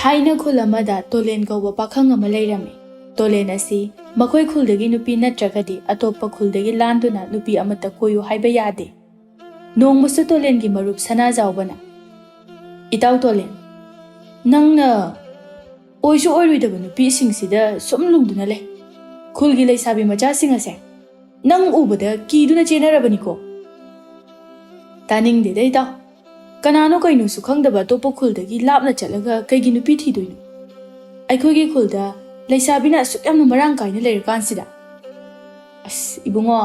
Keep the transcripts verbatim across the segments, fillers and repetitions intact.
ꯊꯥꯏꯅ ꯈꯨꯜ ꯑꯃꯗ ꯇꯣꯂꯦꯟ ꯀꯧꯕ ꯄꯥꯈꯪ ꯑꯃ ꯂꯩꯔꯝꯃꯤ꯫ ꯇꯣꯂꯦꯟ ꯑꯁꯤ ꯃꯈꯣꯏ ꯈꯨꯜꯗꯒꯤ ꯅꯨꯄꯤ ꯅꯠꯇ꯭ꯔꯒꯗꯤ ꯑꯇꯣꯞꯄ ꯈꯨꯜꯗꯒꯤ ꯂꯥꯟꯗꯨꯅ ꯅꯨꯄꯤ ꯑꯃꯠꯇ ꯀꯣꯏꯌꯨ ꯍꯥꯏꯕ ꯌꯥꯗꯦ꯫ ꯅꯣꯡꯃꯁꯨ ꯇꯣꯂꯦꯟꯒꯤ ꯃꯔꯨꯞ ꯁꯅꯥꯖꯥꯎꯕꯅ, "ꯏꯇꯥꯎ ꯇꯣꯂꯦꯟ, ꯅꯪꯅ ꯑꯣꯏꯁꯨ ꯑꯣꯏꯔꯣꯏꯗꯕ ꯅꯨꯄꯤꯁꯤꯡꯁꯤꯗ ꯁꯨꯝ ꯂꯨꯡꯗꯨꯅ ꯂꯩ꯫ ꯈꯨꯜꯒꯤ ꯂꯩꯁꯥꯕꯤ ꯃꯆꯥꯁꯤꯡ ꯑꯁꯦ ꯅꯪ ꯎꯕꯗ ꯀꯤꯗꯨꯅ ꯆꯦꯟꯅꯔꯕꯅꯤꯀꯣ꯫" "ꯇꯥꯅꯤꯡꯗꯦꯗ ꯏꯇꯥꯎ꯫ ꯀꯅꯥꯅꯣ ꯀꯩꯅꯣꯁꯨ ꯈꯪꯗꯕ ꯑꯇꯣꯞꯄ ꯈꯨꯜꯗꯒꯤ ꯂꯥꯞꯅ ꯆꯠꯂꯒ ꯀꯩꯒꯤ ꯅꯨꯄꯤ ꯊꯤꯗꯣꯏꯅꯣ? ꯑꯩꯈꯣꯏꯒꯤ ꯈꯨꯜꯗ ꯂꯩꯁꯥꯕꯤꯅ ꯑꯁꯨꯛ ꯌꯥꯝꯅ ꯃꯔꯥꯡ ꯀꯥꯏꯅ ꯂꯩꯔꯀꯥꯟꯁꯤꯗ꯫" "ꯑꯁ ꯏꯕꯨꯡꯉꯣ,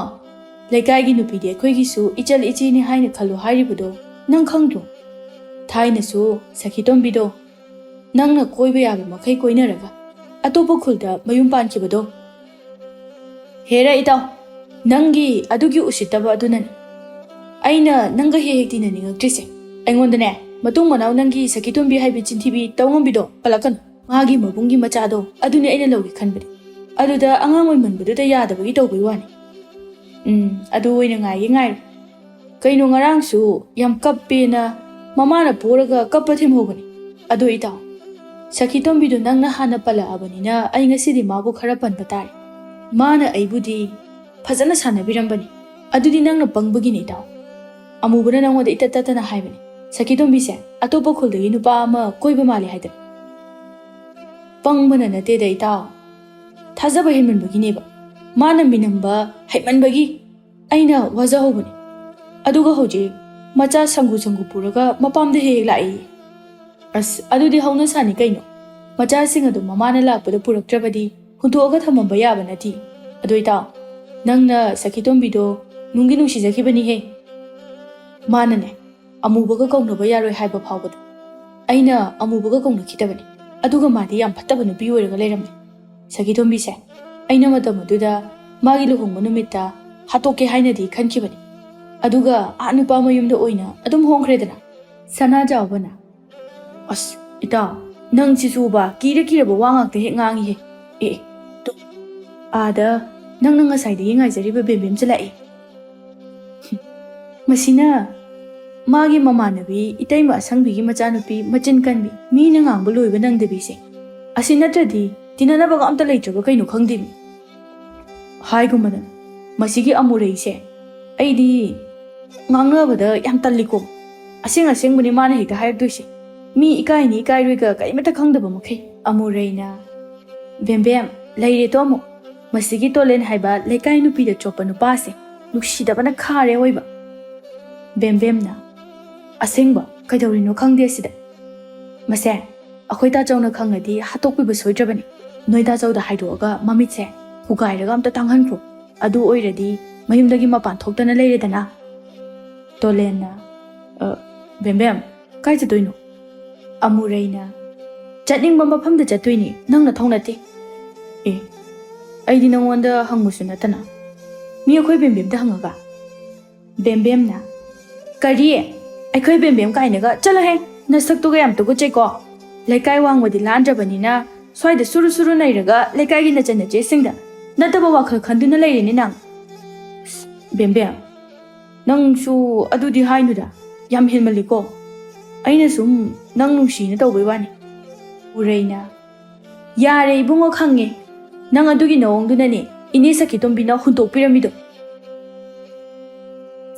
ꯂꯩꯀꯥꯏꯒꯤ ꯅꯨꯄꯤꯗꯤ ꯑꯩꯈꯣꯏꯒꯤꯁꯨ ꯏꯆꯜ ꯏꯆꯦꯅꯤ ꯍꯥꯏꯅ ꯈꯜꯂꯣ ꯍꯥꯏꯔꯤꯕꯗꯣ ꯅꯪ ꯈꯪꯗ꯭ꯔꯣ? ꯊꯥꯏꯅꯁꯨ ꯁꯈꯤꯇꯣꯝꯕꯤꯗꯣ ꯅꯪꯅ ꯀꯣꯏꯕ ꯌꯥꯕ ꯃꯈꯩ ꯀꯣꯏꯅꯔꯒ ꯑꯇꯣꯞꯄ ꯈꯨꯜꯗ ꯃꯌꯨꯝ ꯄꯥꯟꯈꯤꯕꯗꯣ꯫" "ꯍꯦꯔꯥ ꯏꯇꯥꯎ, ꯅꯪꯒꯤ ꯑꯗꯨꯒꯤ ꯎꯁꯤꯠꯇꯕ ꯑꯗꯨꯅꯅꯤ ꯑꯩꯅ ꯅꯪꯒ ꯍꯦꯛ ꯍꯦꯛ ꯇꯤꯟꯅꯅꯤꯡꯉꯛꯇ꯭ꯔꯤꯁꯦ꯫ ꯑꯩꯉꯣꯟꯗꯅꯦ, ꯃꯇꯨꯡ ꯃꯅꯥꯎ ꯅꯪꯒꯤ ꯁꯈꯤꯇꯣꯝꯕꯤ ꯍꯥꯏꯕꯤ ꯆꯤꯟꯊꯤꯕꯤ ꯇꯧ ꯉꯝꯕꯤꯗꯣ ꯄꯜꯂꯛꯀꯅꯨ꯫ ꯃꯥꯒꯤ ꯃꯕꯨꯡꯒꯤ ꯃꯆꯥꯗꯣ ꯑꯗꯨꯅꯤ ꯑꯩꯅ ꯂꯧꯒꯦ ꯈꯟꯕꯗꯤ꯫ ꯑꯗꯨꯗ ꯑꯉꯥꯡ ꯑꯣꯏꯃꯟꯕꯗꯨꯗ ꯌꯥꯗꯕꯒꯤ ꯇꯧꯕꯩ ꯋꯥꯅꯤ꯫ ꯎꯝ, ꯑꯗꯨ ꯑꯣꯏꯅ ꯉꯥꯏꯒꯦ ꯉꯥꯏꯔꯣ꯫ ꯀꯩꯅꯣ, ꯉꯔꯥꯡꯁꯨ ꯌꯥꯝ ꯀꯞꯄꯦꯅ ꯃꯃꯥꯅ ꯄꯣꯔꯒ ꯀꯞꯄ ꯊꯦꯝꯍꯧꯕꯅꯤ꯫ ꯑꯗꯣ ꯏꯇꯥꯎ, ꯁꯈꯤꯇꯣꯝꯕꯤꯗꯣ ꯅꯪꯅ ꯍꯥꯟꯅ ꯄꯜꯂꯛꯑꯕꯅꯤꯅ ꯑꯩ ꯉꯁꯤꯗꯤ ꯃꯥꯕꯨ ꯈꯔ ꯄꯟꯕ ꯇꯥꯔꯦ꯫ ꯃꯥꯅ ꯑꯩꯕꯨꯗꯤ ꯐꯖꯅ ꯁꯥꯟꯅꯕꯤꯔꯝꯕꯅꯤ꯫ ꯑꯗꯨꯗꯤ ꯅꯪꯅ ꯄꯪꯕꯒꯤꯅꯤ ꯏꯇꯥꯎ꯫ ꯑꯃꯨꯕꯅ ꯅꯪꯉꯣꯟꯗ ꯏꯇꯠ ꯇꯠꯇꯅ ꯍꯥꯏꯕꯅꯤ, ꯁꯈꯤꯇꯣꯝꯕꯤꯁꯦ ꯑꯇꯣꯞꯄ ꯈꯨꯜꯗꯒꯤ ꯅꯨꯄꯥ ꯑꯃ ꯀꯣꯏꯕ ꯃꯥꯜꯂꯦ ꯍꯥꯏꯗꯅ꯫" "ꯄꯪꯕꯅ ꯅꯠꯇꯦꯗ ꯏꯇꯥꯎ, ꯊꯥꯖꯕ ꯍꯦꯟꯃꯟꯕꯒꯤꯅꯦꯕ꯫ ꯃꯥꯅ ꯃꯤꯅꯝꯕ ꯍꯩꯃꯟꯕꯒꯤ ꯑꯩꯅ ꯋꯥꯖꯍꯧꯕꯅꯤ꯫ ꯑꯗꯨꯒ ꯍꯧꯖꯤꯛ ꯃꯆꯥ ꯁꯪꯒꯨ ꯁꯪꯒꯨ ꯄꯨꯔꯒ ꯃꯄꯥꯝꯗ ꯍꯦꯛ ꯍꯦꯛ ꯂꯥꯛꯏ꯫" "ꯑꯁ, ꯑꯗꯨꯗꯤ ꯍꯧꯅ ꯁꯥꯅꯤ ꯀꯩꯅꯣ꯫ ꯃꯆꯥꯁꯤꯡ ꯑꯗꯨ ꯃꯃꯥꯅ ꯂꯥꯛꯄꯗ ꯄꯨꯔꯛꯇ꯭ꯔꯕꯗꯤ ꯍꯨꯟꯗꯣꯛꯑꯒ ꯊꯝꯃꯝꯕ ꯌꯥꯕ ꯅꯠꯇꯦ꯫ ꯑꯗꯣ ꯏꯇꯥꯎ, ꯅꯪꯅ ꯁꯈꯤꯇꯣꯝꯕꯤꯗꯣ ꯅꯨꯡꯗꯤ ꯅꯨꯡꯁꯤꯖꯈꯤꯕꯅꯤꯍꯦ꯫ ꯃꯥꯅꯅꯦ, ꯑꯃꯨꯕꯒ ꯀꯧꯅꯕ ꯌꯥꯔꯣꯏ ꯍꯥꯏꯕ ꯐꯥꯎꯕꯗ ꯑꯩꯅ ꯑꯃꯨꯕꯒ ꯀꯧꯅꯈꯤꯗꯕꯅꯤ꯫ ꯑꯗꯨꯒ ꯃꯥꯗꯤ ꯌꯥꯝ ꯐꯠꯇꯕ ꯅꯨꯄꯤ ꯑꯣꯏꯔꯒ ꯂꯩꯔꯝꯃꯦ꯫ ꯁꯈꯤꯇꯣꯝꯕꯤꯁꯦ, ꯑꯩꯅ ꯃꯇꯝ ꯑꯗꯨꯗ ꯃꯥꯒꯤ ꯂꯨꯍꯣꯡꯕ ꯅꯨꯃꯤꯠꯇ ꯍꯥꯠꯇꯣꯛꯀꯦ ꯍꯥꯏꯅꯗꯤ ꯈꯟꯈꯤꯕꯅꯤ꯫ ꯑꯗꯨꯒ ꯑꯥ ꯅꯨꯄꯥ ꯃꯌꯨꯝꯗ ꯑꯣꯏꯅ ꯑꯗꯨꯝ ꯍꯣꯡꯈ꯭ꯔꯦꯗꯅ꯫" ꯁꯅꯥꯖꯥꯎꯕꯅ, "ꯑꯁ ꯏꯇꯥꯎ, ꯅꯪꯁꯤꯁꯨꯕ ꯀꯤꯔ ꯀꯤꯔꯕ ꯋꯥ ꯉꯥꯛꯇ ꯍꯦꯛ ꯉꯥꯡꯉꯤꯍꯦ꯫ ꯑꯦ, ꯑꯦ, ꯇꯨ, ꯑꯥꯗ ꯅꯪꯅ ꯉꯁꯥꯏꯗꯒꯤ ꯉꯥꯏꯖꯔꯤꯕ ꯕꯦꯝꯕꯦꯝꯁꯦ ꯂꯥꯛꯑꯦ꯫" "ꯃꯁꯤꯅ ꯃꯥꯒꯤ ꯃꯃꯥꯟꯅꯕꯤ ꯏꯇꯩꯃ ꯑꯁꯪꯕꯤꯒꯤ ꯃꯆꯥꯅꯨꯄꯤ ꯃꯆꯤꯟ ꯀꯟꯕꯤ, ꯃꯤꯅ ꯉꯥꯡꯕ ꯂꯣꯏꯕ ꯅꯪꯗꯕꯤꯁꯦ, ꯑꯁꯤ ꯅꯠꯇ꯭ꯔꯗꯤ ꯇꯤꯟꯅꯅꯕꯒ ꯑꯝꯇ ꯂꯩꯇ꯭ꯔꯕ ꯀꯩꯅꯣ ꯈꯪꯗꯦꯃꯤ꯫ ꯍꯥꯏꯒꯨꯝꯕꯗꯅ ꯃꯁꯤꯒꯤ ꯑꯃꯨꯔꯩꯁꯦ ꯑꯩꯗꯤ ꯉꯥꯡꯅꯕꯗ ꯌꯥꯝ ꯇꯜꯂꯤꯀꯣ꯫ ꯑꯁꯦꯡ ꯑꯁꯦꯡꯕꯅꯤ ꯃꯥꯅ ꯍꯦꯛꯇ ꯍꯥꯏꯔꯛꯇꯣꯏꯁꯦ꯫ ꯃꯤ ꯏꯀꯥꯏꯅꯤ ꯏꯀꯥꯏꯔꯣꯏꯒ ꯀꯔꯤꯃꯠꯇ ꯈꯪꯗꯕ ꯃꯈꯩ꯫ ꯑꯃꯨꯔꯩꯅ, "ꯕꯦꯝꯕꯦꯝ, ꯂꯩꯔꯦ ꯇꯣ ꯑꯃꯨꯛ꯫ ꯃꯁꯤꯒꯤ ꯇꯣꯂꯦꯟ ꯍꯥꯏꯕ ꯂꯩꯀꯥꯏ ꯅꯨꯄꯤꯗ ꯆꯣꯞꯄ ꯅꯨꯄꯥꯁꯦ ꯅꯨꯡꯁꯤꯗꯕꯅ ꯈꯥꯔꯦ ꯑꯣꯏꯕ꯫" ꯕꯦꯝꯕꯦꯝꯅ, "ꯑꯁꯦꯡꯕ ꯀꯩꯗꯧꯔꯤꯅꯣ ꯈꯪꯗꯦ ꯁꯤꯗ꯫ ꯃꯁꯦ ꯑꯩꯈꯣꯏ ꯇꯥꯆꯧꯅ ꯈꯪꯉꯗꯤ ꯍꯥꯠꯇꯣꯛꯄꯤꯕ ꯁꯣꯏꯗ꯭ꯔꯕꯅꯤ꯫ ꯅꯣꯏ ꯇꯥꯆꯧꯗ ꯍꯥꯏꯗꯣꯛꯑꯒ ꯃꯃꯤꯠꯁꯦ ꯍꯨꯒꯥꯏꯔꯒ ꯑꯝꯇ ꯇꯥꯡꯍꯟꯈ꯭ꯔꯣ꯫ ꯑꯗꯨ ꯑꯣꯏꯔꯗꯤ ꯃꯌꯨꯝꯗꯒꯤ ꯃꯄꯥꯟ ꯊꯣꯛꯇꯅ ꯂꯩꯔꯦꯗꯅ꯫" ꯇꯣꯂꯦꯟꯅ, "ꯑ, ꯕꯦꯝꯕꯦꯝ, ꯀꯥꯏ ꯆꯠꯇꯣꯏꯅꯣ?" ꯑꯃꯨꯔꯩꯅ, "ꯆꯠꯅꯤꯡꯕ ꯃꯐꯝꯗ ꯆꯠꯇꯣꯏꯅꯤ, ꯅꯪ ꯅꯊꯧ ꯅꯠꯇꯦ꯫" "ꯑꯦ, ꯑꯩꯗꯤ ꯅꯪꯉꯣꯟꯗ ꯍꯪꯕꯁꯨ ꯅꯠꯇꯅ ꯃꯤ ꯑꯩꯈꯣꯏ ꯕꯦꯝꯕꯦꯝꯗ ꯍꯪꯉꯒ?" ꯕꯦꯝꯕꯦꯝꯅ, "ꯀꯔꯤ? ꯑꯩꯈꯣꯏ ꯕꯦꯝꯕꯦꯝ ꯀꯥꯏꯅꯒ? ꯆꯠꯂꯣꯍꯦ, ꯅꯁꯛꯇꯨꯒ ꯌꯥꯝ ꯇꯨꯀꯠꯆꯩꯀꯣ꯫ ꯂꯩꯀꯥꯏ ꯋꯥꯡꯃꯗꯤ ꯂꯥꯟꯗ꯭ꯔꯕꯅꯤꯅ ꯁ꯭ꯋꯥꯏꯗ ꯁꯨꯔꯨ ꯁꯨꯔꯨ ꯅꯩꯔꯒ ꯂꯩꯀꯥꯏꯒꯤ ꯅꯆꯟ ꯅꯆꯦꯁꯤꯡꯗ ꯅꯠꯇꯕ ꯋꯥꯈꯜ ꯈꯟꯗꯨꯅ ꯂꯩꯔꯦꯅꯦ ꯅꯪ꯫" "ꯑꯁ, ꯕꯦꯝꯕꯦꯝ, ꯅꯪꯁꯨ ꯑꯗꯨꯗꯤ ꯍꯥꯏꯅꯨꯗ, ꯌꯥꯝ ꯍꯦꯟꯃꯜꯂꯤꯀꯣ꯫ ꯑꯩꯅ ꯁꯨꯝ ꯅꯪ ꯅꯨꯡꯁꯤꯅ ꯇꯧꯕꯩ ꯋꯥꯅꯤ꯫" ꯎꯔꯩꯅ, "ꯌꯥꯔꯦ ꯏꯕꯨꯡꯉꯣ, ꯈꯪꯉꯦ꯫ ꯅꯪ ꯑꯗꯨꯒꯤ ꯅꯑꯣꯡꯗꯨꯅꯅꯦ ꯏꯅꯦ ꯁꯈꯤꯇꯣꯝꯕꯤꯅ ꯍꯨꯟꯗꯣꯛꯄꯤꯔꯝꯃꯤꯗꯣ꯫"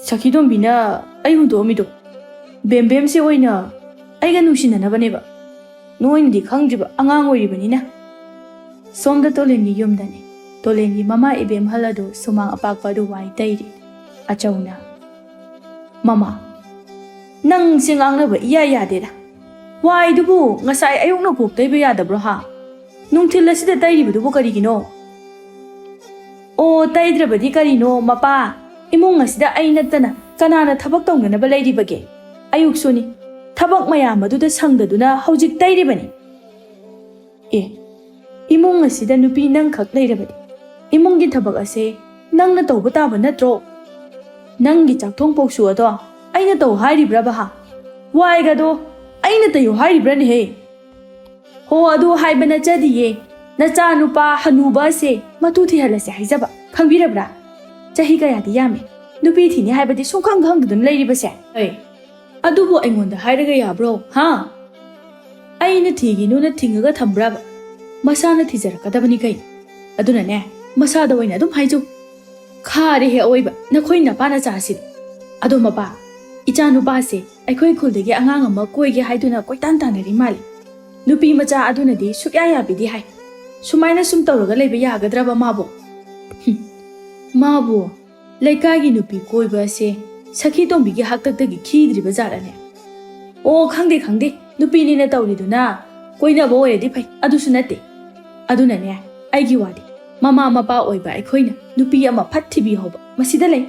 "ꯁꯈꯤꯇꯣꯝꯕꯤꯅ ꯑꯩ ꯍꯨꯟꯗꯣꯛꯑꯝꯃꯤꯗꯣ ꯕꯦꯝꯕꯦꯝꯁꯦ ꯑꯣꯏꯅ ꯑꯩꯒ ꯅꯨꯡꯁꯤꯅꯅꯕꯅꯦꯕ꯫ ꯅꯣꯏꯅꯗꯤ ꯈꯪꯗ꯭ꯔꯤꯕ, ꯑꯉꯥꯡ ꯑꯣꯏꯔꯤꯕꯅꯤꯅ꯫" ꯁꯣꯝꯗ ꯇꯣꯂꯦꯟꯒꯤ ꯌꯨꯝꯗꯅꯦ꯫ ꯇꯣꯂꯦꯟꯒꯤ ꯃꯃꯥ ꯏꯕꯦꯝꯍꯜ ꯑꯗꯨ ꯁꯨꯃꯥꯡ ꯑꯄꯥꯛꯄ ꯑꯗꯨ ꯋꯥꯏ ꯇꯩꯔꯤ꯫ ꯑꯆꯧꯅ, "ꯃꯃꯥ, ꯅꯪꯁꯦ ꯉꯥꯡꯅꯕ ꯏꯌꯥ ꯌꯥꯗꯦꯗ꯫ ꯋꯥꯏꯗꯨꯕꯨ ꯉꯁꯥꯏ ꯑꯌꯨꯛꯅ ꯀꯣꯛ ꯇꯩꯕ ꯌꯥꯗꯕ꯭ꯔꯣ ꯍꯥ? ꯅꯨꯡꯊꯤꯜ ꯑꯁꯤꯗ ꯇꯩꯔꯤꯕꯗꯨꯕꯨ ꯀꯔꯤꯒꯤꯅꯣ?" "ꯑꯣ, ꯇꯩꯗ꯭ꯔꯕꯗꯤ ꯀꯔꯤꯅꯣ ꯃꯄꯥ? ꯏꯃꯨꯡ ꯑꯁꯤꯗ ꯑꯩ ꯅꯠꯇꯅ ꯀꯅꯥꯅ ꯊꯕꯛ ꯇꯧꯅꯅꯕ ꯂꯩꯔꯤꯕꯒꯦ? ꯑꯌꯨꯛꯁꯨꯅꯤ, ꯊꯕꯛ ꯃꯌꯥꯝ ꯑꯗꯨꯗ ꯁꯪꯗꯗꯨꯅ ꯍꯧꯖꯤꯛ ꯇꯩꯔꯤꯕꯅꯤ꯫" "ꯑꯦ, ꯏꯃꯨꯡ ꯑꯁꯤꯗ ꯅꯨꯄꯤ ꯅꯪꯈꯛ ꯂꯩꯔꯕꯗꯤ ꯏꯃꯨꯡꯒꯤ ꯊꯕꯛ ꯑꯁꯦ ꯅꯪꯅ ꯇꯧꯕ ꯇꯥꯕ ꯅꯠꯇ꯭ꯔꯣ? ꯅꯪꯒꯤ ꯆꯥꯛꯊꯣꯡ ꯄꯧꯁꯨ ꯑꯗꯣ ꯑꯩꯅ ꯇꯧ ꯍꯥꯏꯔꯤꯕ꯭ꯔꯕ ꯍꯥ? ꯋꯥꯏꯒꯗꯣ ꯑꯩꯅ ꯇꯩꯌꯨ ꯍꯥꯏꯔꯤꯕ꯭ꯔꯅꯦꯍꯦ? ꯍꯣ, ꯑꯗꯨ ꯍꯥꯏꯕ ꯅꯠꯆꯗꯤꯌꯦ꯫ ꯅꯆꯥ ꯅꯨꯄꯥ ꯍꯅꯨꯕ ꯑꯁꯦ ꯃꯇꯨ ꯊꯤꯍꯜꯂꯁꯦ ꯍꯥꯏꯖꯕ, ꯈꯪꯕꯤꯔꯕ꯭ꯔꯥ? ꯆꯍꯤ ꯀꯌꯥꯗꯤ ꯌꯥꯝꯃꯦ, ꯅꯨꯄꯤ ꯊꯤꯅꯤ ꯍꯥꯏꯕꯗꯤ ꯁꯨꯡꯈꯪ ꯈꯪꯗꯗꯨꯅ ꯂꯩꯔꯤꯕꯁꯦ꯫" "ꯑꯩ, ꯑꯗꯨꯕꯨ ꯑꯩꯉꯣꯟꯗ ꯍꯥꯏꯔꯒ ꯌꯥꯕ꯭ꯔꯣ, ꯍꯥ? ꯑꯩꯅ ꯊꯤꯒꯤꯅꯨꯅ ꯊꯤꯡꯉꯒ ꯊꯝꯕ꯭ꯔꯕ? ꯃꯁꯥꯅ ꯊꯤꯖꯔꯛꯀꯗꯕꯅꯤ ꯀꯩꯅꯣ꯫ ꯑꯗꯨꯅꯅꯦ, ꯃꯁꯥꯗ ꯑꯣꯏꯅ ꯑꯗꯨꯝ ꯍꯥꯏꯖꯧ꯫ ꯈꯥꯔꯦꯍꯦ ꯑꯑꯣꯏꯕ, ꯅꯈꯣꯏ ꯅꯄꯥ ꯅꯆꯥꯁꯤꯗꯤ꯫ ꯑꯗꯣ ꯃꯄꯥ, ꯏꯆꯥ ꯅꯨꯄꯥꯁꯦ ꯑꯩꯈꯣꯏ ꯈꯨꯜꯗꯒꯤ ꯑꯉꯥꯡ ꯑꯃ ꯀꯣꯏꯒꯦ ꯍꯥꯏꯗꯨꯅ ꯀꯣꯏꯇꯥꯟ ꯇꯥꯟꯅꯔꯤ ꯃꯥꯜꯂꯤ꯫ ꯅꯨꯄꯤ ꯃꯆꯥ ꯑꯗꯨꯅꯗꯤ ꯁꯨꯛꯌꯥ ꯌꯥꯕꯤꯗꯦ ꯍꯥꯏ꯫ ꯁꯨꯃꯥꯏꯅ ꯁꯨꯝ ꯇꯧꯔꯒ ꯂꯩꯕ ꯌꯥꯒꯗ꯭ꯔꯕ ꯃꯥꯕꯨ? ꯍꯨꯝ, ꯃꯥꯕꯨ ꯂꯩꯀꯥꯏꯒꯤ ꯅꯨꯄꯤ ꯀꯣꯏꯕ ꯑꯁꯦ ꯁꯈꯤ ꯇꯣꯝꯕꯤꯒꯤ ꯍꯥꯛꯇꯛꯇꯒꯤ ꯈꯤꯗ꯭ꯔꯤꯕ ꯖꯥꯠꯂꯅꯦ? ꯑꯣ, ꯈꯪꯗꯦ, ꯈꯪꯗꯦ, ꯅꯨꯄꯤꯅꯤꯅ ꯇꯧꯔꯤꯗꯨꯅ ꯀꯣꯏꯅꯕ ꯑꯣꯏꯔꯗꯤ ꯐꯩ, ꯑꯗꯨꯁꯨ ꯅꯠꯇꯦ꯫ ꯑꯗꯨꯅꯅꯦ, ꯑꯩꯒꯤ ꯋꯥꯗꯤ, ꯃꯃꯥ ꯃꯄꯥ ꯑꯣꯏꯕ ꯑꯩꯈꯣꯏꯅ ꯅꯨꯄꯤ ꯑꯃ ꯐꯠ ꯊꯤꯕꯤꯍꯧꯕ ꯃꯁꯤꯗ ꯂꯩ꯫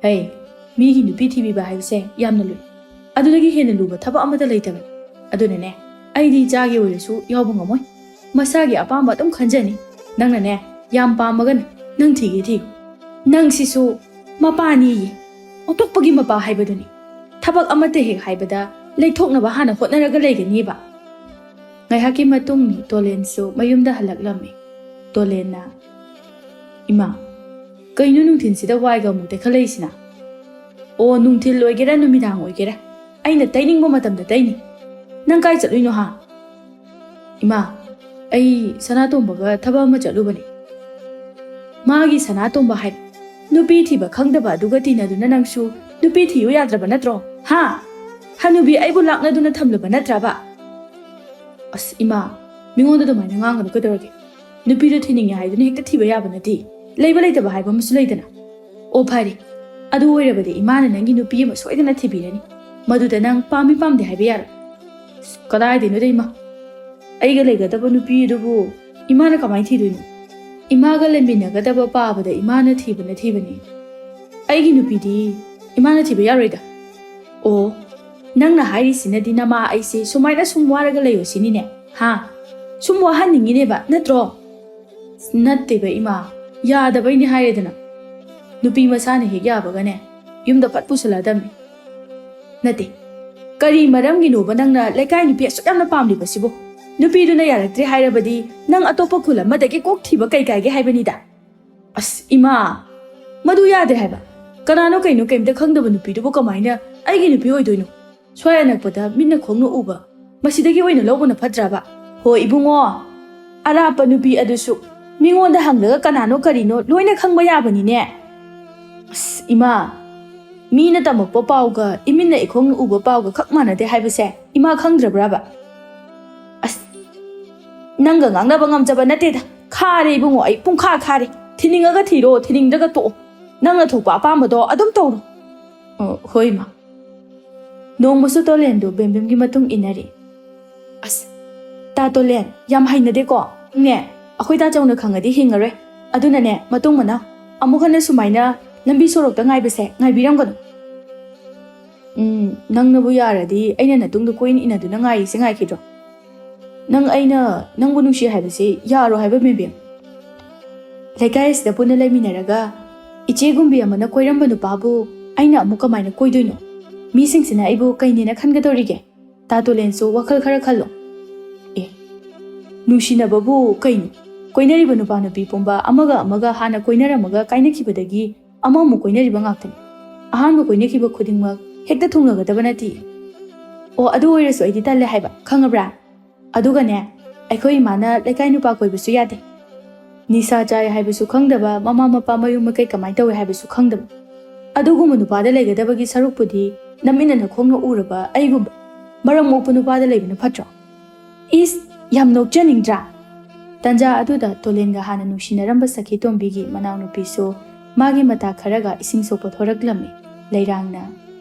ꯍꯩ, ꯃꯤꯒꯤ ꯅꯨꯄꯤ ꯊꯤꯕꯤꯕ ꯍꯥꯏꯕꯁꯦ ꯌꯥꯝꯅ ꯂꯨꯏ꯫ ꯑꯗꯨꯗꯒꯤ ꯍꯦꯟꯅ ꯂꯨꯕ ꯊꯕꯛ ꯑꯃꯠꯇ ꯂꯩꯇꯕꯅꯤ꯫ ꯑꯗꯨꯅꯅꯦ, ꯑꯩꯗꯤ ꯏꯆꯥꯒꯤ ꯑꯣꯏꯔꯁꯨ ꯌꯥꯎꯕ ꯉꯝꯃꯣꯏ꯫ ꯃꯁꯥꯒꯤ ꯑꯄꯥꯝꯕ ꯑꯗꯨꯝ ꯈꯟꯖꯅꯤ꯫ ꯅꯪꯅꯅꯦ, ꯌꯥꯝ ꯄꯥꯝꯃꯒꯅ ꯅꯪ ꯊꯤꯒꯦ ꯊꯤꯌꯨ꯫ ꯅꯪꯁꯤꯁꯨ ꯃꯄꯥꯅꯤꯌꯦ, ꯑꯣꯟꯊꯣꯛꯄꯒꯤ ꯃꯄꯥ ꯍꯥꯏꯕꯗꯨꯅꯤ꯫ ꯊꯕꯛ ꯑꯃꯠꯇ ꯍꯦꯛ ꯍꯥꯏꯕꯗ ꯂꯩꯊꯣꯛꯅꯕ ꯍꯥꯟꯅ ꯍꯣꯠꯅꯔꯒ ꯂꯩꯒꯅꯤꯕ꯫ ꯉꯥꯏꯍꯥꯛꯀꯤ ꯃꯇꯨꯡ ꯇꯣꯂꯦꯟꯁꯨ ꯃꯌꯨꯝꯗ ꯍꯜꯂꯛꯂꯝꯃꯤ꯫ ꯇꯣꯂꯦꯟꯅ, "ꯏꯃꯥ, ꯀꯩꯅꯣ ꯅꯨꯡꯊꯤꯜꯁꯤꯗ ꯋꯥꯏꯒ ꯑꯃꯨꯛ ꯇꯩꯈꯠꯂꯛꯏꯁꯤꯅ?" "ꯑꯣ, ꯅꯨꯡꯊꯤꯜ ꯑꯣꯏꯒꯦꯔꯥ ꯅꯨꯃꯤꯗꯥꯡ ꯑꯣꯏꯒꯦꯔꯥ, ꯑꯩꯅ ꯇꯩꯅꯤꯡꯕ ꯃꯇꯝꯗ ꯇꯩꯅꯤ꯫ ꯅꯪ ꯀꯥꯏ ꯆꯠꯂꯨꯏꯅꯣ, ꯍꯥ?" "ꯏꯃꯥ, ꯑꯩ ꯁꯅꯥꯇꯣꯝꯕꯒ ꯊꯕꯛ ꯑꯃ ꯆꯠꯂꯨꯕꯅꯤ꯫" "ꯃꯥꯒꯤ ꯁꯅꯥꯇꯣꯝꯕ ꯍꯥꯏ? ꯅꯨꯄꯤ ꯊꯤꯕ ꯈꯪꯗꯕ ꯑꯗꯨꯒ ꯇꯤꯟꯅꯗꯨꯅ ꯅꯪꯁꯨ ꯅꯨꯄꯤ ꯊꯤꯌꯨ ꯌꯥꯗ꯭ꯔꯕ ꯅꯠꯇ꯭ꯔꯣ, ꯍꯥ? ꯍꯅꯨꯕꯤ ꯑꯩꯕꯨ ꯂꯥꯛꯅꯗꯨꯅ ꯊꯝꯂꯕ ꯅꯠꯇ꯭ꯔꯕ?" "ꯑꯁ ꯏꯃꯥ, ꯃꯤꯉꯣꯟꯗ ꯑꯗꯨꯃꯥꯏꯅ ꯉꯥꯡꯒꯅꯨ ꯀꯩꯗꯧꯔꯒꯦ? ꯅꯨꯄꯤꯗꯣ ꯊꯤꯅꯤꯡꯉꯦ ꯍꯥꯏꯗꯨꯅ ꯍꯦꯛꯇ ꯊꯤꯕ ꯌꯥꯕ ꯅꯠꯇꯦ꯫ ꯂꯩꯕ ꯂꯩꯇꯕ ꯍꯥꯏꯕ ꯑꯃꯁꯨ ꯂꯩꯗꯅ꯫ ꯑꯣ ꯐꯔꯦ, ꯑꯗꯨ ꯑꯣꯏꯔꯕꯗꯤ ꯏꯃꯥꯅ ꯅꯪꯒꯤ ꯅꯨꯄꯤ ꯑꯃ ꯁꯣꯏꯗꯅ ꯊꯤꯕꯤꯔꯅꯤ꯫ ꯃꯗꯨꯗ ꯅꯪ ꯄꯥꯝꯃꯤ ꯄꯥꯝꯗꯦ ꯍꯥꯏꯕ ꯌꯥꯔꯣꯏ꯫" "ꯑꯁ, ꯀꯗꯥꯏꯗꯩꯅꯣꯗ ꯏꯃꯥ? ꯑꯩꯒ ꯂꯩꯒꯗꯕ ꯅꯨꯄꯤ ꯑꯗꯨꯕꯨ ꯏꯃꯥꯅ ꯀꯃꯥꯏꯅ ꯊꯤꯗꯣꯏꯅꯣ? ꯏꯃꯥꯒ ꯂꯩꯃꯤꯟꯅꯒꯗꯕ ꯄꯥꯕꯗ ꯏꯃꯥꯅ ꯊꯤꯕꯅ ꯊꯤꯕꯅꯤ꯫ ꯑꯩꯒꯤ ꯅꯨꯄꯤꯗꯤ ꯏꯃꯥꯅ ꯊꯤꯕ ꯌꯥꯔꯣꯏꯗ꯫" "ꯑꯣ, ꯅꯪꯅ ꯍꯥꯏꯔꯤꯁꯤꯅꯗꯤ ꯅꯃꯥ ꯑꯩꯁꯦ ꯁꯨꯃꯥꯏꯅ ꯁꯨꯝ ꯋꯥꯔꯒ ꯂꯩꯌꯣ ꯁꯤꯅꯤꯅꯦ, ꯍꯥ? ꯁꯨꯝ ꯋꯥꯍꯟꯅꯤꯡꯉꯤꯅꯦꯕ, ꯅꯠꯇ꯭ꯔꯣ?" "ꯅꯠꯇꯦꯕ ꯏꯃꯥ, ꯌꯥꯗꯕꯩꯅꯦ ꯍꯥꯏꯔꯦꯗꯅ꯫ ꯅꯨꯄꯤ ꯃꯁꯥꯅ ꯍꯦꯛ ꯌꯥꯕꯒꯅꯦ, ꯌꯨꯝꯗ ꯐꯠ ꯄꯨꯁꯜꯂꯛꯑꯗꯝꯅꯤ꯫" "ꯅꯠꯇꯦ, ꯀꯔꯤ ꯃꯔꯝꯒꯤꯅꯣꯕ ꯅꯪꯅ ꯂꯩꯀꯥꯏ ꯅꯨꯄꯤ ꯑꯁꯨꯛ ꯌꯥꯝꯅ ꯄꯥꯝꯂꯤꯕꯁꯤꯕꯨ? ꯅꯨꯄꯤꯗꯨꯅ ꯌꯥꯔꯛꯇ꯭ꯔꯦ ꯍꯥꯏꯔꯕꯗꯤ ꯅꯪ ꯑꯇꯣꯞꯄ ꯈꯨꯜ ꯑꯃꯗꯒꯤ ꯀꯣꯛ ꯊꯤꯕ ꯀꯩ ꯀꯥꯏꯒꯦ ꯍꯥꯏꯕꯅꯤꯗ?" "ꯑꯁ ꯏꯃꯥ, ꯃꯗꯨ ꯌꯥꯗꯦ ꯍꯥꯏꯕ꯫ ꯀꯅꯥꯅꯣ ꯀꯩꯅꯣ ꯀꯩꯝꯇ ꯈꯪꯗꯕ ꯅꯨꯄꯤꯗꯨꯕꯨ ꯀꯃꯥꯏꯅ ꯑꯩꯒꯤ ꯅꯨꯄꯤ ꯑꯣꯏꯗꯣꯏꯅꯣ? ꯁ꯭ꯋꯥꯏ ꯑꯅꯛꯄꯗ ꯃꯤꯠꯅ ꯈꯣꯡꯅ ꯎꯕ, ꯃꯁꯤꯗꯒꯤ ꯑꯣꯏꯅ ꯂꯧꯕꯅ ꯐꯠꯇ꯭ꯔꯕ? ꯍꯣ ꯏꯕꯨꯡꯉꯣ, ꯑꯔꯥꯞꯄ ꯅꯨꯄꯤ ꯑꯗꯨꯁꯨ ꯃꯤꯉꯣꯟꯗ ꯍꯪꯂꯒ ꯀꯅꯥꯅꯣ ꯀꯔꯤꯅꯣ ꯂꯣꯏꯅ ꯈꯪꯕ ꯌꯥꯕꯅꯤꯅꯦ꯫ ꯑꯁ ꯏꯃꯥ, ꯃꯤꯅ ꯇꯝꯃꯛꯄ ꯄꯥꯎꯒ ꯏꯃꯤꯠꯅ ꯏꯈꯣꯡꯅ ꯎꯕ ꯄꯥꯎꯒ ꯈꯛ ꯃꯥꯟꯅꯗꯦ ꯍꯥꯏꯕꯁꯦ ꯏꯃꯥ ꯈꯪꯗ꯭ꯔꯕ꯭ꯔꯕ? ꯑꯁ, ꯅꯪꯒ ꯉꯥꯡꯅꯕ ꯉꯝꯖꯕ ꯅꯠꯇꯦꯗ꯫ ꯈꯥꯔꯦ ꯏꯕꯨꯡꯉꯣ, ꯑꯩ ꯄꯨꯡꯈꯥ ꯈꯥꯔꯦ꯫ ꯊꯤꯅꯤꯡꯉꯒ ꯊꯤꯔꯣ, ꯊꯤꯅꯤꯡꯗ꯭ꯔꯒ ꯇꯣꯛꯑꯣ꯫ ꯅꯪꯅ ꯊꯣꯛꯄ ꯑꯄꯥꯝꯕꯗꯣ ꯑꯗꯨꯝ ꯇꯧꯔꯣ꯫ ꯑꯣ, ꯍꯣꯏ ꯏꯃꯥ꯫ ꯅꯣꯡꯃꯁꯨ ꯇꯣꯂꯦꯟꯗꯨ ꯕꯦꯝꯕꯦꯝꯒꯤ ꯃꯇꯨꯡ ꯏꯟꯅꯔꯦ꯫ ꯑꯁ, ꯇꯥ ꯇꯣꯂꯦꯟ, ꯌꯥꯝ ꯍꯩꯅꯗꯦꯀꯣ꯫ ꯅꯦ, ꯑꯩꯈꯣꯏ ꯇꯥꯆꯧꯅ ꯈꯪꯉꯗꯤ ꯍꯤꯡꯉꯔꯣꯏ꯫ ꯑꯗꯨꯅꯅꯦ, ꯃꯇꯨꯡ ꯃꯅꯥꯎ ꯑꯃꯨꯛ ꯍꯟꯅ ꯁꯨꯃꯥꯏꯅ ꯂꯝꯕꯤ ꯁꯣꯔꯣꯛꯇ ꯉꯥꯏꯕꯁꯦ ꯉꯥꯏꯕꯤꯔꯝꯒꯅꯨ꯫ ꯎꯝ, ꯅꯪꯅꯕꯨ ꯌꯥꯔꯗꯤ ꯑꯩꯅ ꯅꯇꯨꯡꯗ ꯀꯣꯏꯟ ꯏꯟꯅꯗꯨꯅ ꯉꯥꯏꯔꯤꯁꯦ ꯉꯥꯏꯈꯤꯗ꯭ꯔꯣ? ꯅꯪ ꯑꯩꯅ ꯅꯪꯕꯨ ꯅꯨꯡꯁꯤ ꯍꯥꯏꯕꯁꯤ ꯌꯥꯔꯣꯏ ꯍꯥꯏꯕ, ꯕꯦꯝꯕꯦꯝ꯫ ꯂꯩꯀꯥꯏ ꯑꯁꯤꯗ ꯄꯨꯟꯅ ꯂꯩꯃꯤꯟꯅꯔꯒ ꯏꯆꯦꯒꯨꯝꯕꯤ ꯑꯃꯅ ꯀꯣꯏꯔꯝꯕ ꯅꯨꯄꯥꯕꯨ ꯑꯩꯅ ꯑꯃꯨꯛ ꯀꯃꯥꯏꯅ ꯀꯣꯏꯗꯣꯏꯅꯣ? ꯃꯤꯁꯤꯡꯁꯤꯅ ꯑꯩꯕꯨ ꯀꯩꯅꯦꯅ ꯈꯟꯒꯗꯧꯔꯤꯒꯦ? ꯇꯥ ꯇꯣꯂꯦꯟꯁꯨ ꯋꯥꯈꯜ ꯈꯔ ꯈꯜꯂꯣ꯫ ꯑꯦ, ꯅꯨꯡꯁꯤꯅꯕꯕꯨ ꯀꯩꯅꯣ? ꯀꯣꯏꯅꯔꯤꯕ ꯅꯨꯄꯥ ꯅꯨꯄꯤ ꯄꯨꯝꯕ ꯑꯃꯒ ꯑꯃꯒ ꯍꯥꯟꯅ ꯀꯣꯏꯅꯔꯝꯃꯒ ꯀꯥꯏꯅꯈꯤꯕꯗꯒꯤ ꯑꯃꯃꯨꯛ ꯀꯣꯏꯅꯔꯤꯕ ꯉꯥꯛꯇꯅꯤ꯫ ꯑꯍꯥꯟꯕ ꯀꯣꯏꯅꯈꯤꯕ ꯈꯨꯗꯤꯡꯃꯛ ꯍꯦꯛꯇ ꯊꯨꯡꯅꯒꯗꯕ ꯅꯠꯇꯦ꯫ ꯑꯣ, ꯑꯗꯨ ꯑꯣꯏꯔꯁꯨ ꯑꯩꯗꯤ ꯇꯜꯂꯦ ꯍꯥꯏꯕ, ꯈꯪꯉꯕ꯭ꯔꯥ? ꯑꯗꯨꯒꯅꯦ, ꯑꯩꯈꯣꯏ ꯏꯃꯥꯅ ꯂꯩꯀꯥꯏ ꯅꯨꯄꯥ ꯀꯣꯏꯕꯁꯨ ꯌꯥꯗꯦ꯫ ꯅꯤꯁꯥ ꯆꯥꯏ ꯍꯥꯏꯕꯁꯨ ꯈꯪꯗꯕ, ꯃꯃꯥ ꯃꯄꯥ ꯃꯌꯨꯝ ꯃꯀꯩ ꯀꯃꯥꯏꯅ ꯇꯧꯋꯦ ꯍꯥꯏꯕꯁꯨ ꯈꯪꯗꯕ꯫ ꯑꯗꯨꯒꯨꯝꯕ ꯅꯨꯄꯥꯗ ꯂꯩꯒꯗꯕꯒꯤ ꯁꯔꯨꯛꯄꯨꯗꯤ ꯅꯃꯤꯠꯅ ꯅꯈꯣꯡꯅ ꯎꯔꯕ ꯑꯩꯒꯨꯝꯕ ꯃꯔꯝ ꯃꯣꯛꯄ ꯅꯨꯄꯥꯗ ꯂꯩꯕꯅ ꯐꯠꯇ꯭ꯔꯣ? ꯏꯁ, ꯌꯥꯝ ꯅꯣꯛꯆꯅꯤꯡꯗ꯭ꯔꯥ? ꯇꯟꯖꯥ ꯑꯗꯨꯗ ꯇꯣꯂꯦꯟꯒ ꯍꯥꯟꯅ ꯅꯨꯡꯁꯤꯅꯔꯝꯕ ꯁꯈꯤ ꯇꯣꯝꯕꯤꯒꯤ ꯃꯅꯥꯎꯅꯨꯄꯤꯁꯨ ꯃꯥꯒꯤ ꯃꯇꯥ ꯈꯔꯒ ꯏꯁꯤꯡ ꯁꯣꯛꯄ ꯊꯣꯔꯛꯂꯝꯃꯤ꯫ ꯂꯩꯔꯥꯡꯅ,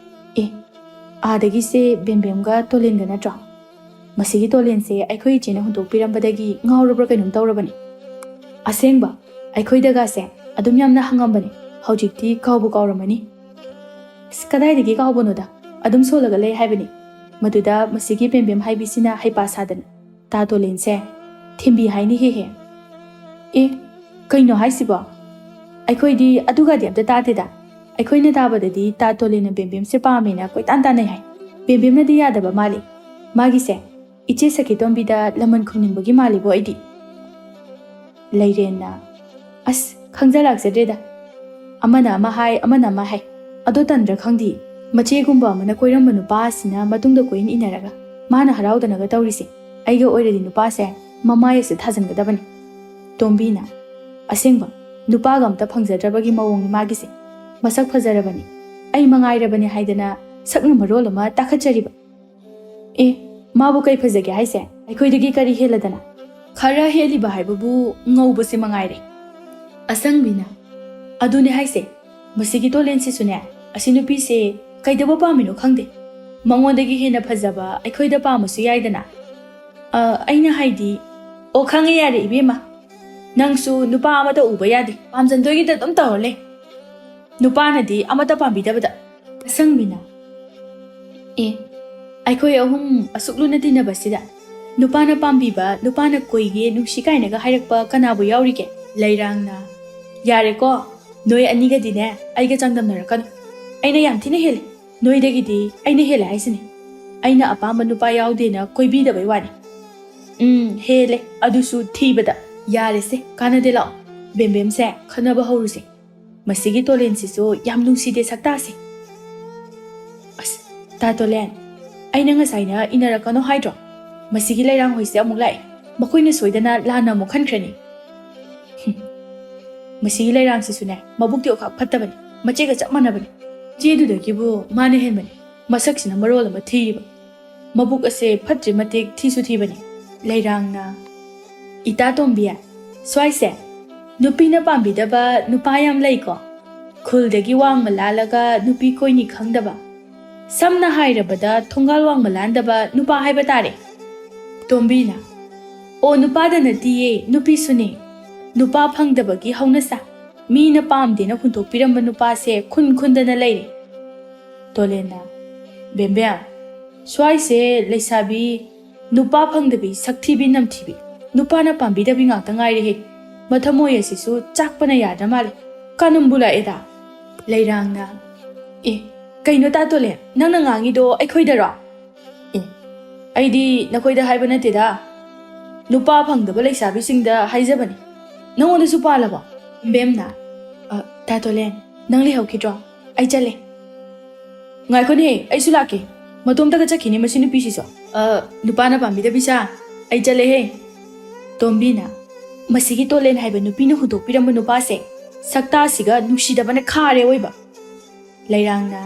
"ꯑꯦ, ꯑꯥꯗꯒꯤꯁꯦ ꯕꯦꯝꯕꯦꯝꯒ ꯇꯣꯂꯦꯟꯒ ꯅꯠꯇ꯭ꯔꯣ? ꯃꯁꯤꯒꯤ ꯇꯣꯂꯦꯟꯁꯦ ꯑꯩꯈꯣꯏ ꯏꯆꯦꯅ ꯍꯨꯟꯗꯣꯛꯄꯤꯔꯝꯕꯗꯒꯤ ꯉꯥꯎꯔꯕ꯭ꯔꯥ ꯀꯩꯅꯣꯝ ꯇꯧꯔꯕꯅꯤ꯫ ꯑꯁꯦꯡꯕ, ꯑꯩꯈꯣꯏꯗꯒꯁꯦ ꯑꯗꯨꯝ ꯌꯥꯝꯅ ꯍꯪꯉꯝꯕꯅꯤ꯫ ꯍꯧꯖꯤꯛꯇꯤ ꯀꯥꯎꯕꯨ ꯀꯥꯎꯔꯝꯃꯅꯤ꯫" ꯑꯁ, ꯀꯗꯥꯏꯗꯒꯤ ꯀꯥꯎꯕꯅꯣꯗ? ꯑꯗꯨꯝ ꯁꯣꯜꯂꯒ ꯂꯩ ꯍꯥꯏꯕꯅꯤ꯫ ꯃꯗꯨꯗ ꯃꯁꯤꯒꯤ ꯕꯦꯝꯕꯦꯝ ꯍꯥꯏꯕꯤꯁꯤꯅ ꯍꯩꯄꯥ ꯁꯥꯗꯅ ꯇꯥ ꯇꯣꯂꯦꯟꯁꯦ ꯊꯤꯟꯕꯤ ꯍꯥꯏꯅꯤ ꯍꯦ ꯍꯦ꯫ ꯑꯦ, ꯀꯩꯅꯣ ꯍꯥꯏꯁꯤꯕꯣ? ꯑꯩꯈꯣꯏꯗꯤ ꯑꯗꯨꯒꯗꯤ ꯑꯝꯇ ꯇꯥꯗꯦꯗ꯫ ꯑꯩꯈꯣꯏꯅ ꯇꯥꯕꯗꯗꯤ ꯇꯥ ꯇꯣꯂꯦꯟꯅ ꯕꯦꯝꯕꯦꯝꯁꯦ ꯄꯥꯝꯃꯦꯅ ꯀꯣꯏꯇꯥꯟ ꯇꯥꯟꯅꯩ ꯍꯥꯏ꯫ ꯕꯦꯝꯕꯦꯝꯅꯗꯤ ꯌꯥꯗꯕ ꯃꯥꯜꯂꯤ꯫ ꯃꯥꯒꯤꯁꯦ ꯏꯆꯦ ꯁꯈꯤꯇꯣꯝꯕꯤꯗ ꯂꯃꯟ ꯈꯨꯝꯅꯤꯡꯕꯒꯤ ꯃꯥꯜꯂꯤꯕꯣ ꯑꯩꯗꯤ꯫ ꯂꯩꯔꯦꯟꯅ, "ꯑꯁ, ꯈꯪꯖ ꯂꯥꯛꯆꯗ꯭ꯔꯦꯗ꯫ ꯑꯃꯅ ꯑꯃ ꯍꯥꯏ, ꯑꯃꯅ ꯑꯃ ꯍꯥꯏ꯫ ꯑꯗꯣ ꯇꯟꯗ꯭ꯔꯥ ꯈꯪꯗꯦ, ꯃꯆꯦꯒꯨꯝꯕ ꯑꯃꯅ ꯀꯣꯏꯔꯝꯕ ꯅꯨꯄꯥ ꯑꯁꯤꯅ ꯃꯇꯨꯡꯗ ꯀꯣꯏꯏꯟ ꯏꯟꯅꯔꯒ ꯃꯥꯅ ꯍꯔꯥꯎꯗꯅꯒ ꯇꯧꯔꯤꯁꯦ꯫ ꯑꯩꯒ ꯑꯣꯏꯔꯗꯤ ꯅꯨꯄꯥꯁꯦ ꯃꯃꯥꯏ ꯑꯁꯤ ꯊꯥꯖꯤꯟꯒꯗꯕꯅꯤ꯫ ꯇꯣꯝꯕꯤꯅ, ꯑꯁꯦꯡꯕ, ꯅꯨꯄꯥꯒ ꯑꯝꯇ ꯐꯪꯖꯗ꯭ꯔꯕꯒꯤ ꯃꯑꯣꯡꯅꯤ ꯃꯥꯒꯤꯁꯦ꯫ ꯃꯁꯛ ꯐꯖꯔꯕꯅꯤ, ꯑꯩ ꯃꯉꯥꯏꯔꯕꯅꯤ ꯍꯥꯏꯗꯅ ꯁꯛꯅ ꯃꯔꯣꯜ ꯑꯃ ꯇꯥꯈꯠꯆꯔꯤꯕ꯫ ꯑꯦ, ꯃꯥꯕꯨ ꯀꯩ ꯐꯖꯒꯦ ꯍꯥꯏꯁꯦ? ꯑꯩꯈꯣꯏꯗꯒꯤ ꯀꯔꯤ ꯍꯦꯜꯂꯗꯅ? ꯈꯔ ꯍꯦꯜꯂꯤꯕ ꯍꯥꯏꯕꯕꯨ ꯉꯧꯕꯁꯦ ꯃꯉꯥꯏꯔꯦ꯫ ꯑꯁꯪꯕꯤꯅ, ꯑꯗꯨꯅꯦ ꯍꯥꯏꯁꯦ, ꯃꯁꯤꯒꯤ ꯇꯣꯂꯦꯟꯁꯤꯁꯨꯅꯦ, ꯑꯁꯤ ꯅꯨꯄꯤꯁꯦ ꯀꯩꯗꯧꯕ ꯄꯥꯝꯃꯤꯅꯣ ꯈꯪꯗꯦ꯫ ꯃꯉꯣꯟꯗꯒꯤ ꯍꯦꯟꯅ ꯐꯖꯕ ꯑꯩꯈꯣꯏꯗ ꯄꯥꯝꯃꯁꯨ ꯌꯥꯏꯗꯅ꯫ ꯑ, ꯑꯩꯅ ꯍꯥꯏꯗꯤ, ꯑꯣ, ꯈꯪꯉꯦ, ꯌꯥꯔꯦ ꯏꯕꯦꯝꯃ, ꯅꯪꯁꯨ ꯅꯨꯄꯥ ꯑꯃꯇ ꯎꯕ ꯌꯥꯗꯦ, ꯄꯥꯝꯖꯟꯗꯣꯏꯒꯤꯗ ꯑꯗꯨꯝ ꯇꯧꯔ ꯂꯩ꯫ ꯅꯨꯄꯥꯅꯗꯤ ꯑꯃꯠꯇ ꯄꯥꯝꯕꯤꯗꯕꯗ꯫ ꯑꯁꯪꯕꯤꯅ, ꯑꯦ, ꯑꯩꯈꯣꯏ ꯑꯍꯨꯝ ꯑꯁꯨꯛ ꯂꯨꯅ ꯇꯤꯟꯅꯕꯁꯤꯗ ꯅꯨꯄꯥꯅ ꯄꯥꯝꯕꯤꯕ, ꯅꯨꯄꯥꯅ ꯀꯣꯏꯒꯦ, ꯅꯨꯡꯁꯤ ꯀꯥꯏꯅꯒ ꯍꯥꯏꯔꯛꯄ ꯀꯅꯥꯕꯨ ꯌꯥꯎꯔꯤꯒꯦ? ꯂꯩꯔꯥꯡꯅ, ꯌꯥꯔꯦꯀꯣ, ꯅꯣꯏ ꯑꯅꯤꯒꯗꯤꯅꯦ ꯑꯩꯒ ꯆꯥꯡꯗꯝꯅꯔꯛꯀꯅꯨ꯫ ꯑꯩꯅ ꯌꯥꯝ ꯊꯤꯅ ꯍꯦꯜꯂꯤ꯫ ꯅꯣꯏꯗꯒꯤꯗꯤ ꯑꯩꯅ ꯍꯦꯜꯂꯦ ꯍꯥꯏꯁꯤꯅꯤ꯫ ꯑꯩꯅ ꯑꯄꯥꯝꯕ ꯅꯨꯄꯥ ꯌꯥꯎꯗꯦꯅ ꯀꯣꯏꯕꯤꯗꯕꯩ ꯋꯥꯅꯤ꯫ ꯎꯝ, ꯍꯦꯜꯂꯦ, ꯑꯗꯨꯁꯨ ꯊꯤꯕꯗ꯫ ꯌꯥꯔꯦꯁꯦ, ꯀꯥꯟꯅꯗꯦ, ꯂꯥꯛꯑꯣ꯫ ꯕꯦꯝꯕꯦꯝꯁꯦ ꯈꯟꯅꯕ ꯍꯧꯔꯨꯁꯦ꯫ ꯃꯁꯤꯒꯤ ꯇꯣꯂꯦꯟꯁꯤꯁꯨ ꯌꯥꯝ ꯅꯨꯡꯁꯤꯗꯦ ꯁꯛꯇꯥꯁꯦ꯫ ꯑꯁ, ꯇꯥ ꯇꯣꯂꯦꯟ, ꯑꯩꯅ ꯉꯁꯥꯏꯅ ꯏꯟꯅꯔꯛꯀꯅꯣ ꯍꯥꯏꯗ꯭ꯔꯣ? ꯃꯁꯤꯒꯤ ꯂꯩꯔꯥꯡ ꯍꯣꯏꯁꯦ ꯑꯃꯨꯛ ꯂꯥꯛꯑꯦ꯫ ꯃꯈꯣꯏꯅ ꯁꯣꯏꯗꯅ ꯂꯥꯟꯅ ꯑꯃꯨꯛ ꯈꯟꯈ꯭ꯔꯅꯤ꯫ ꯍꯨꯝ꯫ ꯃꯁꯤꯒꯤ ꯂꯩꯔꯥꯡꯁꯤꯁꯨꯅꯦ, ꯃꯕꯨꯛꯇꯤ ꯑꯣꯈꯥꯛ ꯐꯠꯇꯕꯅꯤ꯫ ꯃꯆꯦꯒ ꯆꯞ ꯃꯥꯟꯅꯕꯅꯤ꯫ ꯆꯦꯗꯨꯗꯒꯤꯕꯨ ꯃꯥꯅ ꯍꯦꯟꯕꯅꯤ꯫ ꯃꯁꯛꯁꯤꯅ ꯃꯔꯣꯜ ꯑꯃ ꯊꯤꯔꯤꯕ꯫ ꯃꯕꯨꯛ ꯑꯁꯦ ꯐꯠꯇ꯭ꯔꯤ ꯃꯇꯤꯛ ꯊꯤꯁꯨ ꯊꯤꯕꯅꯤ꯫ ꯂꯩꯔꯥꯡꯅ, ꯏꯇꯥ ꯇꯣꯝꯕꯤ, ꯁ꯭ꯋꯥꯏꯁꯦ ꯅꯨꯄꯤꯅ ꯄꯥꯝꯕꯤꯗꯕ ꯅꯨꯄꯥ ꯌꯥꯝ ꯂꯩꯀꯣ꯫ ꯈꯨꯜꯗꯒꯤ ꯋꯥꯡꯃ ꯂꯥꯜꯂꯒ ꯅꯨꯄꯤ ꯀꯣꯏꯅꯤ ꯈꯪꯗꯕ, ꯁꯝꯅ ꯍꯥꯏꯔꯕꯗ ꯊꯣꯡꯒꯥꯜ ꯋꯥꯡꯃ ꯂꯥꯟꯗꯕ ꯅꯨꯄꯥ ꯍꯥꯏꯕ ꯇꯥꯔꯦ꯫ ꯇꯣꯝꯕꯤꯅ, ꯑꯣ, ꯅꯨꯄꯥꯗ ꯅꯠꯇꯤꯌꯦ, ꯅꯨꯄꯤꯁꯨꯅꯦ꯫ ꯅꯨꯄꯥ ꯐꯪꯗꯕꯒꯤ ꯍꯧꯅꯁꯥ, ꯃꯤꯅ ꯄꯥꯝꯗꯦꯅ ꯍꯨꯟꯗꯣꯛꯄꯤꯔꯝꯕ ꯅꯨꯄꯥꯁꯦ ꯈꯨꯟ ꯈꯨꯟꯗꯅ ꯂꯩꯔꯦ꯫ ꯇꯣꯂꯦꯟꯅ, ꯕꯦꯝꯕꯦꯝ, ꯁ꯭ꯋꯥꯏꯁꯦ ꯂꯩꯁꯥꯕꯤ ꯅꯨꯄꯥ ꯐꯪꯗꯕꯤ, ꯁꯛꯊꯤꯕꯤ ꯅꯝꯊꯤꯕꯤ, ꯅꯨꯄꯥꯅ ꯄꯥꯝꯕꯤꯗꯕꯤ ꯉꯥꯛꯇ ꯉꯥꯏꯔꯦꯍꯦ꯫ ꯃꯊꯃꯣꯏ ꯑꯁꯤꯁꯨ ꯆꯥꯛꯄꯅ ꯌꯥꯗ꯭ꯔ ꯃꯥꯜꯂꯦ꯫ ꯀꯥꯅꯨꯝꯕꯨ ꯂꯥꯛꯑꯦꯗ꯫ ꯂꯩꯔꯥꯡꯅ, ꯑꯦ, ꯀꯩꯅꯣ ꯇꯥ ꯇꯣꯂꯦꯟ, ꯅꯪꯅ ꯉꯥꯡꯉꯤꯗꯣ ꯑꯩꯈꯣꯏꯗꯔꯣ? ꯑꯦ, ꯑꯩꯗꯤ ꯅꯈꯣꯏꯗ ꯍꯥꯏꯕ ꯅꯠꯇꯦꯗ꯫ ꯅꯨꯄꯥ ꯐꯪꯗꯕ ꯂꯩꯁꯥꯕꯤꯁꯤꯡꯗ ꯍꯥꯏꯖꯕꯅꯤ꯫ ꯅꯉꯣꯟꯗꯁꯨ ꯄꯥꯜꯂꯕꯣ? ꯕꯦꯝꯅ, ꯑ, ꯇꯥ ꯇꯣꯂꯦꯟ, ꯅꯪ ꯂꯩꯍꯧꯈꯤꯗ꯭ꯔꯣ? ꯑꯩ ꯆꯠꯂꯦ꯫ ꯉꯥꯏꯈꯣꯅꯦ, ꯑꯩꯁꯨ ꯂꯥꯛꯀꯦ꯫ ꯃꯇꯣꯝꯇꯒ ꯆꯠꯈꯤꯅꯦ ꯃꯁꯤ ꯅꯨꯄꯤꯁꯤꯁꯨ꯫ ꯑ, ꯅꯨꯄꯥꯅ ꯄꯥꯝꯕꯤꯗꯕꯤ ꯁꯥ꯫ ꯑꯩ ꯆꯠꯂꯦꯍꯦ꯫ ꯇꯣꯝꯕꯤꯅ, "ꯃꯁꯤꯒꯤ ꯇꯣꯂꯦꯟ ꯍꯥꯏꯕ ꯅꯨꯄꯤꯅ ꯍꯨꯟꯗꯣꯛꯄꯤꯔꯝꯕ ꯅꯨꯄꯥꯁꯦ ꯁꯛꯇꯥꯁꯤꯒ ꯅꯨꯡꯁꯤꯗꯕꯅ ꯈꯥꯔꯦ ꯑꯣꯏꯕ꯫" ꯂꯩꯔꯥꯡꯅ,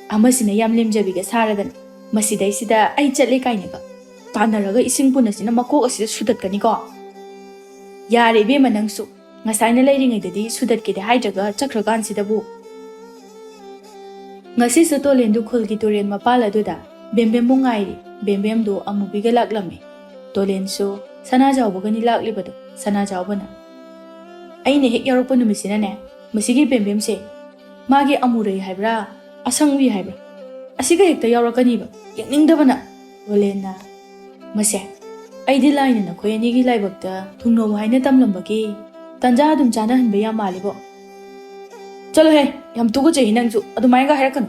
"ꯑꯃꯁꯤꯅ ꯌꯥꯝ ꯂꯦꯝꯖꯕꯤꯒ ꯁꯥꯔꯗꯅ ꯃꯁꯤꯗꯩꯁꯤꯗ ꯑꯩ ꯆꯠꯂꯦ ꯀꯥꯏꯅꯒ ꯇꯥꯟꯅꯔꯒ ꯏꯁꯤꯡ ꯄꯨꯟ ꯑꯁꯤꯅ ꯃꯀꯣꯛ ꯑꯁꯤꯗ ꯁꯨꯗꯠꯀꯅꯤꯀꯣ꯫ ꯌꯥꯔꯦ ꯏꯕꯦꯝꯃ ꯅꯪꯁꯨ, ꯉꯁꯥꯏꯅ ꯂꯩꯔꯤꯉꯩꯗꯗꯤ ꯁꯨꯗꯠꯀꯦꯗꯤ ꯍꯥꯏꯗ꯭ꯔꯒ ꯆꯠꯈ꯭ꯔꯀꯥꯟꯁꯤꯗꯕꯨ꯫" ꯉꯁꯤꯁꯨ ꯇꯣꯂꯦꯟꯗꯨ ꯈꯨꯜꯒꯤ ꯇꯨꯔꯦꯜ ꯃꯄꯥꯜ ꯑꯗꯨꯗ ꯕꯦꯝꯕꯦꯝꯕꯨ ꯉꯥꯏꯔꯤ꯫ ꯕꯦꯝꯕꯦꯝꯗꯨ ꯑꯃꯨꯕꯤꯒ ꯂꯥꯛꯂꯝꯃꯤ꯫ ꯇꯣꯂꯦꯟꯁꯨ ꯁꯅꯥꯖꯥꯎꯕꯒꯅꯤ ꯂꯥꯛꯂꯤꯕꯗꯣ꯫ ꯁꯅꯥꯖꯥꯎꯕꯅ, "ꯑꯩꯅ ꯍꯦꯛ ꯌꯥꯎꯔꯛꯄ ꯅꯨꯃꯤꯠꯁꯤꯅꯅꯦ, ꯃꯁꯤꯒꯤ ꯕꯦꯝꯕꯦꯝꯁꯦ ꯃꯥꯒꯤ ꯑꯃꯨꯔꯩ ꯍꯥꯏꯕ꯭ꯔꯥ, ꯑꯁꯪꯕꯤ ꯍꯥꯏꯕ꯭ꯔꯥ, ꯑꯁꯤꯒ ꯍꯦꯛꯇ ꯌꯥꯎꯔꯛꯀꯅꯤꯕ, ꯌꯦꯡꯅꯤꯡꯗꯕꯅ꯫" ꯇꯣꯂꯦꯟꯅ, "ꯃꯁꯦ, ꯑꯩꯗꯤ ꯂꯥꯏꯅ ꯅꯈꯣꯏ ꯑꯅꯤꯒꯤ ꯂꯥꯏꯕꯛꯇ ꯊꯨꯡꯅꯧ ꯍꯥꯏꯅ ꯇꯝꯂꯝꯕꯒꯤ ꯇꯟꯖꯥ ꯑꯗꯨꯝ ꯆꯥꯅꯍꯟꯕ ꯌꯥꯝ ꯃꯥꯜꯂꯤꯕꯣ꯫ ꯆꯠꯂꯣꯍꯦ, ꯌꯥꯝ ꯇꯨꯀꯠꯆꯩ ꯅꯪꯁꯨ, ꯑꯗꯨꯃꯥꯏꯅꯒ ꯍꯥꯏꯔꯛꯀꯅꯨ꯫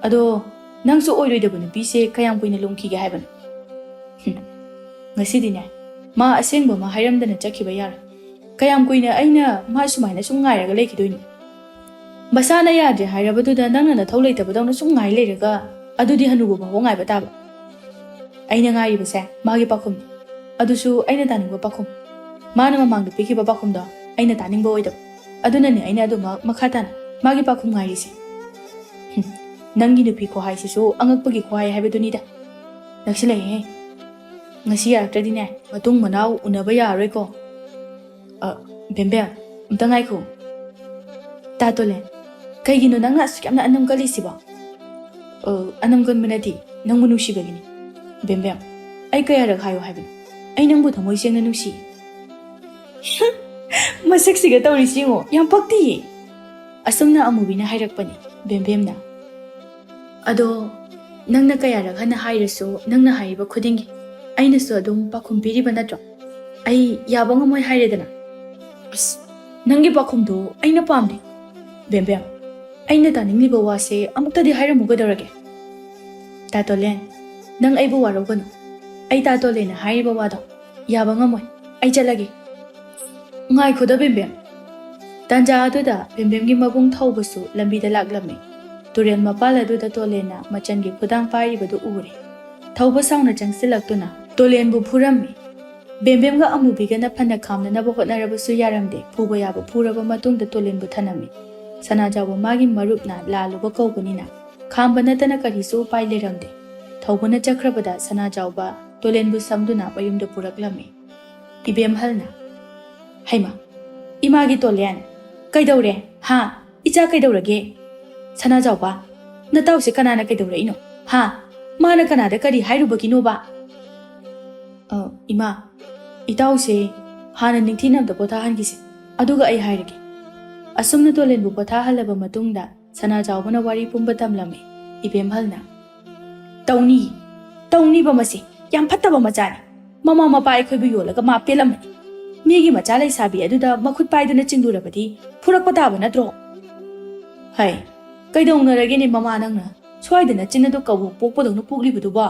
ꯑꯗꯣ ꯅꯪꯁꯨ ꯑꯣꯏꯔꯣꯏꯗꯕ ꯅꯨꯄꯤꯁꯦ ꯀꯌꯥꯝ ꯀꯨꯏꯅ ꯂꯨꯝꯈꯤꯒꯦ ꯍꯥꯏꯕꯅꯣ?" ꯍꯨꯝ, ꯉꯁꯤꯗꯤꯅꯦ, ꯃꯥ ꯑꯁꯦꯡꯕ ꯑꯃ ꯍꯥꯏꯔꯝꯗꯅ ꯆꯠꯈꯤꯕ ꯌꯥꯔꯣꯏ꯫ ꯀꯌꯥꯝ ꯀꯨꯏꯅ ꯑꯩꯅ ꯃꯥ ꯁꯨꯃꯥꯏꯅ ꯁꯨꯝ ꯉꯥꯏꯔꯒ ꯂꯩꯈꯤꯗꯣꯏꯅꯣ? ꯃꯁꯥꯅ ꯌꯥꯗ꯭ꯔꯦ ꯍꯥꯏꯔꯕꯗꯨꯗ ꯅꯪꯅ ꯅꯊꯧ ꯂꯩꯇꯕꯗꯧꯅ ꯁꯨꯝ ꯉꯥꯏ ꯂꯩꯔꯒ ꯑꯗꯨꯗꯤ ꯍꯅꯨꯕ ꯐꯥꯎꯕ ꯉꯥꯏꯕ ꯇꯥꯕ꯫ ꯑꯩꯅ ꯉꯥꯏꯔꯤꯕꯁꯦ ꯃꯥꯒꯤ ꯄꯥꯎꯈꯨꯝꯅꯤ꯫ ꯑꯗꯨꯁꯨ ꯑꯩꯅ ꯇꯥꯅꯤꯡꯕ ꯄꯥꯎꯈꯨꯝ꯫ ꯃꯥꯅ ꯃꯃꯥꯡꯗ ꯄꯤꯈꯤꯕ ꯄꯥꯎꯈꯨꯝꯗꯣ ꯑꯩꯅ ꯇꯥꯅꯤꯡꯕ ꯑꯣꯏꯗꯕ꯫ ꯑꯗꯨꯅꯅꯦ ꯑꯩꯅ ꯑꯗꯨꯃꯛ ꯃꯈꯥ ꯇꯥꯅ ꯃꯥꯒꯤ ꯄꯥꯎꯈꯨꯝ ꯉꯥꯏꯔꯤꯁꯦ꯫ ꯍꯨꯝ, ꯅꯪꯒꯤ ꯅꯨꯄꯤ ꯈꯨꯍꯥꯏꯁꯤꯁꯨ ꯑꯉꯛꯄꯒꯤ ꯈꯨꯍꯥꯏ ꯍꯥꯏꯕꯗꯨꯅꯤꯗ꯫ ꯅꯛꯁꯤꯜꯂꯛꯑꯦꯍꯦ꯫ ꯉꯁꯤ ꯌꯥꯔꯛꯇ꯭ꯔꯗꯤꯅꯦ, ꯃꯇꯨꯡ ꯃꯅꯥꯎ ꯎꯅꯕ ꯌꯥꯔꯔꯣꯏꯀꯣ꯫ ꯑ, ꯕꯦꯝꯕꯦꯝ, ꯑꯝꯇ ꯉꯥꯏꯈꯣ꯫ ꯇꯥ ꯇꯣꯂꯦꯟ, ꯀꯩꯒꯤꯅꯣ ꯅꯪꯅ ꯑꯁꯨꯛ ꯌꯥꯝꯅ ꯑꯅꯝ ꯀꯜꯂꯤꯁꯤꯕꯣ? ꯑ, ꯑꯅꯝ ꯀꯟꯕ ꯅꯠꯇꯦ, ꯅꯪꯕꯨ ꯅꯨꯡꯁꯤꯕꯒꯤꯅꯤ꯫ ꯕꯦꯝꯕꯦꯝ, ꯑꯩ ꯀꯌꯥꯔꯛ ꯍꯥꯏꯌꯣ ꯍꯥꯏꯕꯅꯣ? ꯑꯩ ꯅꯪꯕꯨ ꯊꯃꯣꯏ ꯁꯦꯡꯅ ꯅꯨꯡꯁꯤ꯫ ꯃꯁꯛꯁꯤꯒ ꯇꯧꯔꯤꯁꯤ ꯌꯦꯡꯉꯣ, ꯌꯥꯝ ꯄꯛꯇꯤꯌꯦ꯫ ꯑꯁꯨꯝꯅ ꯑꯃꯨꯕꯤꯅ ꯍꯥꯏꯔꯛꯄꯅꯤ꯫ ꯕꯦꯝꯕꯦꯝꯅ, "ꯑꯗꯣ ꯅꯪꯅ ꯀꯌꯥꯔꯛ ꯍꯟꯅ ꯍꯥꯏꯔꯁꯨ, ꯅꯪꯅ ꯍꯥꯏꯔꯤꯕ ꯈꯨꯗꯤꯡꯒꯤ ꯑꯩꯅꯁꯨ ꯑꯗꯨꯝ ꯄꯥꯎꯈꯨꯝ ꯄꯤꯔꯤꯕ ꯅꯠꯇ꯭ꯔꯣ? ꯑꯩ ꯌꯥꯕ ꯉꯝꯃꯣꯏ ꯍꯥꯏꯔꯦꯗꯅ꯫" "ꯑꯁ, ꯅꯪꯒꯤ ꯄꯥꯎꯈꯨꯝꯗꯣ ꯑꯩꯅ ꯄꯥꯝꯗꯦ꯫ ꯕꯦꯝꯕꯦꯝ, ꯑꯩꯅ ꯇꯥꯅꯤꯡꯂꯤꯕ ꯋꯥꯁꯦ ꯑꯃꯨꯛꯇꯗꯤ ꯍꯥꯏꯔꯝꯃꯨ ꯀꯩꯗꯧꯔꯒꯦ?" "ꯇꯥ ꯇꯣꯂꯦꯟ, ꯅꯪ ꯑꯩꯕꯨ ꯋꯥꯔꯧꯒꯅꯨ꯫ ꯑꯩ ꯇꯥ ꯇꯣꯂꯦꯟꯅ ꯍꯥꯏꯔꯤꯕ ꯋꯥꯗꯣ ꯌꯥꯕ ꯉꯝꯃꯣꯏ꯫ ꯑꯩ ꯆꯠꯂꯒꯦ꯫" "ꯉꯥꯏꯈꯣꯗ ꯕꯦꯝꯕꯦꯝ꯫" ꯇꯥꯟꯖꯥ ꯑꯗꯨꯗ ꯕꯦꯝꯕꯦꯝꯒꯤ ꯃꯕꯨꯡ ꯊꯧꯕꯁꯨ ꯂꯝꯕꯤꯗ ꯂꯥꯛꯂꯝꯃꯤ꯫ ꯇꯨꯔꯦꯜ ꯃꯄꯥꯜ ꯑꯗꯨꯗ ꯇꯣꯂꯦꯟꯅ ꯃꯆꯟꯒꯤ ꯈꯨꯗꯥꯡ ꯄꯥꯏꯔꯤꯕꯗꯨ ꯎꯔꯦ꯫ ꯊꯧꯕ ꯁꯥꯎꯅ ꯆꯪꯁꯤꯜꯂꯛꯇꯨꯅ ꯇꯣꯂꯦꯟꯕꯨ ꯐꯨꯔꯝꯃꯤ꯫ ꯕꯦꯝꯕꯦꯝꯒ ꯑꯃꯨꯕꯤꯒꯅ ꯐꯅ ꯈꯥꯝꯅꯅꯕ ꯍꯣꯠꯅꯔꯕꯁꯨ ꯌꯥꯔꯝꯗꯦ꯫ ꯐꯨꯕ ꯌꯥꯕ ꯐꯨꯔꯕ ꯃꯇꯨꯡꯗ ꯇꯣꯂꯦꯟꯕꯨ ꯊꯅꯝꯃꯤ꯫ ꯁꯅꯥꯖꯥꯎꯕ ꯃꯥꯒꯤ ꯃꯔꯨꯞꯅ ꯂꯥꯜꯂꯨꯕ ꯀꯧꯕꯅꯤꯅ ꯈꯥꯝꯕ ꯅꯠꯇꯅ ꯀꯔꯤꯁꯨ ꯎꯄꯥꯏ ꯂꯩꯔꯝꯗꯦ꯫ ꯊꯧꯕꯅ ꯆꯠꯈ꯭ꯔꯕꯗ ꯁꯅꯥꯖꯥꯎꯕ ꯇꯣꯂꯦꯟꯕꯨ ꯁꯝꯗꯨꯅ ꯃꯌꯨꯝꯗ ꯄꯨꯔꯛꯂꯝꯃꯤ꯫ ꯏꯕꯦꯝꯍꯜꯅ, "ꯍꯩꯃꯥ, ꯏꯃꯥꯒꯤ ꯇꯣꯂꯦꯟ, ꯀꯩꯗꯧꯔꯦ? ꯍꯥ? ꯏꯆꯥ ꯀꯩꯗꯧꯔꯒꯦ? ꯁꯅꯥꯖꯥꯎꯕ, ꯅꯇꯥꯎꯁꯦ ꯀꯅꯥꯅ ꯀꯩꯗꯧꯔꯛꯏꯅꯣ? ꯍꯥ? ꯃꯥꯅ ꯀꯅꯥꯗ ꯀꯔꯤ ꯍꯥꯏꯔꯨꯕꯒꯤꯅꯣꯕ?" "ꯑ, ꯏꯃꯥ, ꯏꯇꯥꯎꯁꯦ ꯍꯥꯟꯅ ꯅꯤꯡꯊꯤꯅ ꯑꯝꯇ ꯄꯣꯊꯥꯍꯟꯈꯤꯁꯦ, ꯑꯗꯨꯒ ꯑꯩ ꯍꯥꯏꯔꯒꯦ꯫" ꯑꯁꯨꯝꯅ ꯇꯣꯂꯦꯟꯕꯨ ꯄꯣꯊꯥꯍꯜꯂꯕ ꯃꯇꯨꯡꯗ ꯁꯅꯥꯖꯥꯎꯕꯅ ꯋꯥꯔꯤ ꯄꯨꯝꯕ ꯇꯝꯂꯝꯃꯤ꯫ ꯏꯕꯦꯝꯍꯜꯅ, "ꯇꯧꯅꯤ, ꯇꯧꯅꯤꯕ ꯃꯁꯤ꯫ ꯌꯥꯝ ꯐꯠꯇꯕ ꯃꯆꯥꯅꯤ꯫ ꯃꯃꯥ ꯃꯄꯥ ꯑꯩꯈꯣꯏꯕꯨ ꯌꯣꯜꯂꯒ ꯃꯥ ꯄꯦꯜꯂꯝꯃꯅꯤ꯫ ꯃꯤꯒꯤ ꯃꯆꯥ ꯂꯩꯁꯥꯕꯤ ꯑꯗꯨꯗ ꯃꯈꯨꯠ ꯄꯥꯏꯗꯨꯅ ꯆꯤꯡꯂꯨꯔꯕꯗꯤ ꯐꯨꯔꯛꯄ ꯇꯥꯕ ꯅꯠꯇ꯭ꯔꯣ?" "ꯍꯩ, ꯀꯩꯗꯧꯅꯔꯒꯦꯅꯦ ꯃꯃꯥ ꯅꯪꯅ? ꯁ꯭ꯋꯥꯏꯗ ꯅꯆꯤꯟ ꯑꯗꯨ ꯀꯕꯣꯛ ꯄꯣꯛꯄꯗꯧꯅ ꯄꯣꯛꯂꯤꯕꯗꯨꯕꯣ?"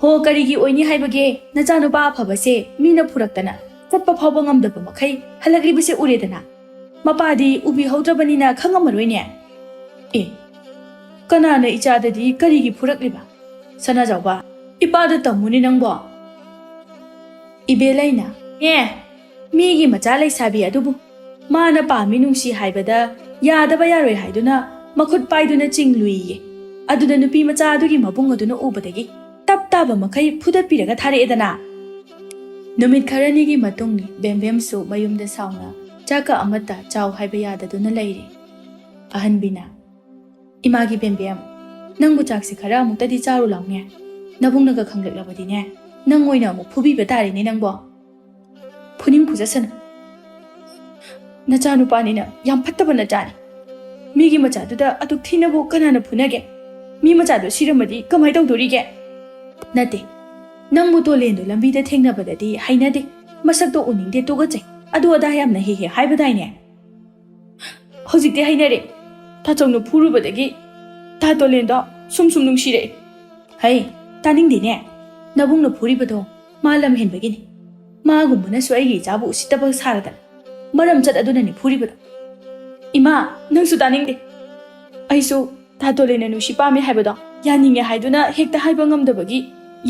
"ꯍꯣ, ꯀꯔꯤꯒꯤ ꯑꯣꯏꯅꯤ ꯍꯥꯏꯕꯒꯦ? ꯅꯆꯥꯅꯨꯄꯥ ꯑꯐꯕꯁꯦ ꯃꯤꯅ ꯐꯨꯔꯛꯇꯅ ꯆꯠꯄ ꯐꯥꯎꯕ ꯉꯝꯗꯕ ꯃꯈꯩ ꯍꯜꯂꯛꯂꯤꯕꯁꯦ ꯎꯔꯦꯗꯅ꯫ ꯃꯄꯥꯗꯤ ꯎꯕꯤꯍꯧꯗ꯭ꯔꯕꯅꯤꯅ ꯈꯪꯉꯝꯃꯔꯣꯏꯅꯦ꯫" "ꯑꯦ, ꯀꯅꯥꯅ ꯏꯆꯥꯗꯗꯤ ꯀꯔꯤꯒꯤ ꯐꯨꯔꯛꯂꯤꯕ? ꯁꯅꯥꯖꯥꯎꯕ, ꯏꯄꯥꯗ ꯇꯝꯃꯨꯅꯦ ꯅꯪꯕꯣ꯫" ꯏꯕꯦꯂꯩꯅ, "ꯑꯦ, ꯃꯤꯒꯤ ꯃꯆꯥ ꯂꯩꯁꯥꯕꯤ ꯑꯗꯨꯕꯨ ꯃꯥꯅ ꯄꯥꯝꯃꯤ ꯅꯨꯡꯁꯤ ꯍꯥꯏꯕꯗ ꯌꯥꯗꯕ ꯌꯥꯔꯣꯏ ꯍꯥꯏꯗꯨꯅ ꯃꯈꯨꯠ ꯄꯥꯏꯗꯨꯅ ꯆꯤꯡꯂꯨꯏꯌꯦ꯫ ꯑꯗꯨꯗ ꯅꯨꯄꯤ ꯃꯆꯥ ꯑꯗꯨꯒꯤ ꯃꯕꯨꯡ ꯑꯗꯨꯅ ꯎꯕꯗꯒꯤ ꯇꯞ ꯇꯥꯕ ꯃꯈꯩ ꯐꯨꯗꯠꯄꯤꯔꯒ ꯊꯥꯔꯛꯑꯦꯗꯅ꯫" ꯅꯨꯃꯤꯠ ꯈꯔꯅꯤꯒꯤ ꯃꯇꯨꯡ ꯕꯦꯝꯕꯦꯝꯁꯨ ꯃꯌꯨꯝꯗ ꯁꯥꯎꯅ ꯆꯥꯛꯀ ꯑꯃꯠꯇ ꯆꯥꯎ ꯍꯥꯏꯕ ꯌꯥꯗꯗꯨꯅ ꯂꯩꯔꯦ꯫ ꯑꯍꯟꯕꯤꯅ, "ꯏꯃꯥꯒꯤ ꯕꯦꯝꯕꯦꯝ, ꯅꯪꯕꯨ ꯆꯥꯛꯁꯦ ꯈꯔ ꯑꯃꯨꯛꯇꯗꯤ ꯆꯥꯔꯨ ꯂꯥꯎꯅꯦ꯫ ꯅꯕꯨꯡꯅꯒ ꯈꯪꯂꯛꯂꯕꯗꯤꯅꯦ, ꯅꯪ ꯑꯣꯏꯅ ꯑꯃꯨꯛ ꯐꯨꯕꯤꯕ ꯇꯥꯔꯦꯅꯦ ꯅꯪꯕꯣ꯫" "ꯐꯨꯅꯤꯡ ꯐꯨꯖꯁꯅꯨ꯫ ꯅꯆꯥꯅꯨꯄꯥꯅꯤꯅ ꯌꯥꯝ ꯐꯠꯇꯕ ꯅꯆꯥꯅꯤ꯫ ꯃꯤꯒꯤ ꯃꯆꯥꯗꯨꯗ ꯑꯗꯨꯛ ꯊꯤꯅꯕꯨ ꯀꯅꯥꯅ ꯐꯨꯅꯒꯦ? ꯃꯤ ꯃꯆꯥꯗꯣ ꯁꯤꯔꯝꯃꯗꯤ ꯀꯃꯥꯏ ꯇꯧꯗꯣꯔꯤꯒꯦ? ꯅꯠꯇꯦ, ꯅꯪꯕꯨ ꯇꯣꯂꯦꯟꯗꯣ ꯂꯝꯕꯤꯗ ꯊꯦꯡꯅꯕꯗꯗꯤ ꯍꯩꯅꯗꯦ, ꯃꯁꯛꯇꯣ ꯎꯅꯤꯡꯗꯦ, ꯇꯨꯀꯠꯆꯩ, ꯑꯗꯨ ꯑꯗꯥ ꯌꯥꯝꯅ ꯍꯦꯛ ꯍꯦꯛ ꯍꯥꯏꯕꯗꯥꯏꯅꯦ?" "ꯍꯧꯖꯤꯛꯇꯤ ꯍꯩꯅꯔꯦ꯫ ꯇꯥꯆꯧꯅ ꯐꯨꯔꯨꯕꯗꯒꯤ ꯇꯥ ꯇꯣꯂꯦꯟꯗꯣ ꯁꯨꯝ ꯁꯨꯝ ꯅꯨꯡꯁꯤꯔꯛꯑꯦ꯫" "ꯍꯩ, ꯇꯥꯅꯤꯡꯗꯦꯅꯦ꯫ ꯅꯕꯨꯡꯅ ꯐꯨꯔꯤꯕꯗꯣ ꯃꯥ ꯂꯝ ꯍꯦꯟꯕꯒꯤꯅꯤ꯫ ꯃꯥꯒꯨꯝꯕꯅꯁꯨ ꯑꯩꯒꯤ ꯏꯆꯥꯕꯨ ꯎꯁꯤꯠꯇꯕ ꯁꯥꯔꯗꯅ꯫ ꯃꯔꯝ ꯆꯠ ꯑꯗꯨꯅꯅꯤ ꯐꯨꯔꯤꯕꯗꯣ꯫ ꯏꯃꯥ, ꯅꯪꯁꯨ ꯇꯥꯅꯤꯡꯗꯦ꯫ ꯑꯩꯁꯨ ꯇꯥ ꯇꯣꯂꯦꯟꯅ ꯅꯨꯡꯁꯤ ꯄꯥꯝꯃꯤ ꯍꯥꯏꯕꯗꯣ ꯌꯥꯅꯤꯡꯉꯦ ꯍꯥꯏꯗꯨꯅ ꯍꯦꯛꯇ ꯍꯥꯏꯕ ꯉꯝꯗꯕꯒꯤ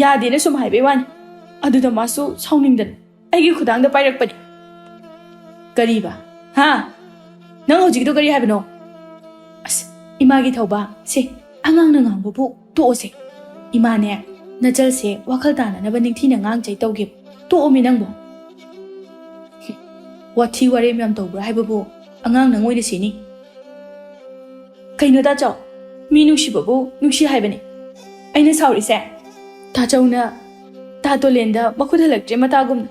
ꯌꯥꯗꯦꯅ ꯁꯨꯝ ꯍꯥꯏꯕꯩ ꯋꯥꯅꯤ꯫ ꯑꯗꯨꯗ ꯃꯥꯁꯨ ꯁꯥꯎꯅꯤꯡꯗꯅ ꯑꯩꯒꯤ ꯈꯨꯗꯥꯡꯗ ꯄꯥꯏꯔꯛꯄꯅꯤ꯫ ꯀꯔꯤꯕ? ꯍꯥ? ꯅꯪ ꯍꯧꯖꯤꯛꯀꯤꯗꯣ ꯀꯔꯤ ꯍꯥꯏꯕꯅꯣ? ꯑꯁ, ꯏꯃꯥꯒꯤ ꯊꯧꯕ, ꯁꯦ, ꯑꯉꯥꯡꯅ ꯉꯥꯡꯕꯕꯨ ꯇꯣꯛꯑꯣꯁꯦ꯫ ꯏꯃꯥꯅꯦ, ꯅꯆꯜꯁꯦ ꯋꯥꯈꯜ ꯇꯥꯅꯅꯕ ꯅꯤꯡꯊꯤꯅ ꯉꯥꯡꯖꯩ ꯇꯧꯒꯦꯕ꯫ ꯇꯣꯛꯑꯣꯃꯤ ꯅꯪꯕꯨ꯫ ꯋꯥꯊꯤ ꯋꯥꯔꯦꯝ ꯌꯥꯝ ꯇꯧꯕ꯭ꯔꯥ ꯍꯥꯏꯕꯕꯨ ꯑꯉꯥꯡ ꯅꯪ ꯑꯣꯏꯅ ꯁꯤꯅꯤ꯫ ꯀꯩꯅꯣ ꯇꯥꯆꯧ? ꯃꯤ ꯅꯨꯡꯁꯤꯕꯕꯨ ꯅꯨꯡꯁꯤ ꯍꯥꯏꯕꯅꯤ꯫ ꯑꯩꯅ ꯁꯥꯎꯔꯤꯁꯦ ꯇꯥꯆꯧꯅ ꯇꯥ ꯇꯣꯂꯦꯟꯗ ꯃꯈꯨꯠ ꯍꯜꯂꯛꯇ꯭ꯔꯦ ꯃꯇꯥꯒꯨꯝꯅ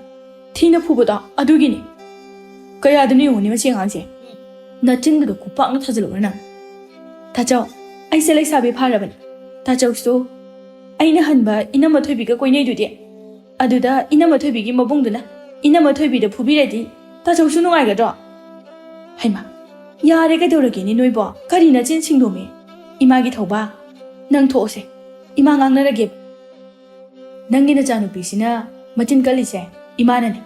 ꯊꯤꯅ ꯐꯨꯕꯗꯣ ꯑꯗꯨꯒꯤꯅꯤ꯫ ꯀꯌꯥꯗꯅꯣ ꯌꯦꯡꯉꯨꯅꯦ ꯃꯁꯤ ꯑꯉꯥꯡꯁꯦ꯫ ꯅꯆꯤꯟꯗꯨꯗ ꯈꯨꯄꯥꯛꯅ ꯊꯥꯖꯤꯜꯂꯨꯔ ꯅꯪ꯫ ꯇꯥꯆꯧ, ꯑꯩꯁꯦ ꯂꯩꯁꯥꯕꯤ ꯐꯥꯔꯕꯅꯤ꯫ ꯇꯥꯆꯧꯁꯨ ꯑꯩꯅ ꯍꯟꯕ ꯏꯅꯝꯃ ꯊꯣꯏꯕꯤꯒ ꯀꯣꯏꯅꯩꯗꯨꯗꯤ꯫ ꯑꯗꯨꯗ ꯏꯅꯝꯃ ꯊꯣꯏꯕꯤꯒꯤ ꯃꯕꯨꯡꯗꯨꯅ ꯏꯅꯝꯃ ꯊꯣꯏꯕꯤꯗ ꯐꯨꯕꯤꯔꯗꯤ ꯇꯥꯆꯧꯁꯨ ꯅꯨꯡꯉꯥꯏꯒꯗ꯭ꯔꯣ? ꯍꯩꯃꯥ, ꯌꯥꯔꯦ ꯀꯩꯗꯧꯔꯒꯦꯅꯦ ꯅꯣꯏꯕꯣ? ꯀꯔꯤ ꯅꯆꯤꯟ ꯁꯤꯡꯗꯣꯝꯃꯤ? ꯏꯃꯥꯒꯤ ꯊꯧꯕ, ꯅꯪ ꯊꯣꯛꯑꯁꯦ꯫ ꯏꯃꯥ ꯉꯥꯡꯅꯔꯒꯦꯕ꯫ ꯅꯪꯒꯤ ꯅꯆꯥꯅꯨꯄꯤꯁꯤꯅ ꯃꯆꯤꯟ ꯀꯜꯂꯤꯁꯦ ꯏꯃꯥꯅꯅꯦ꯫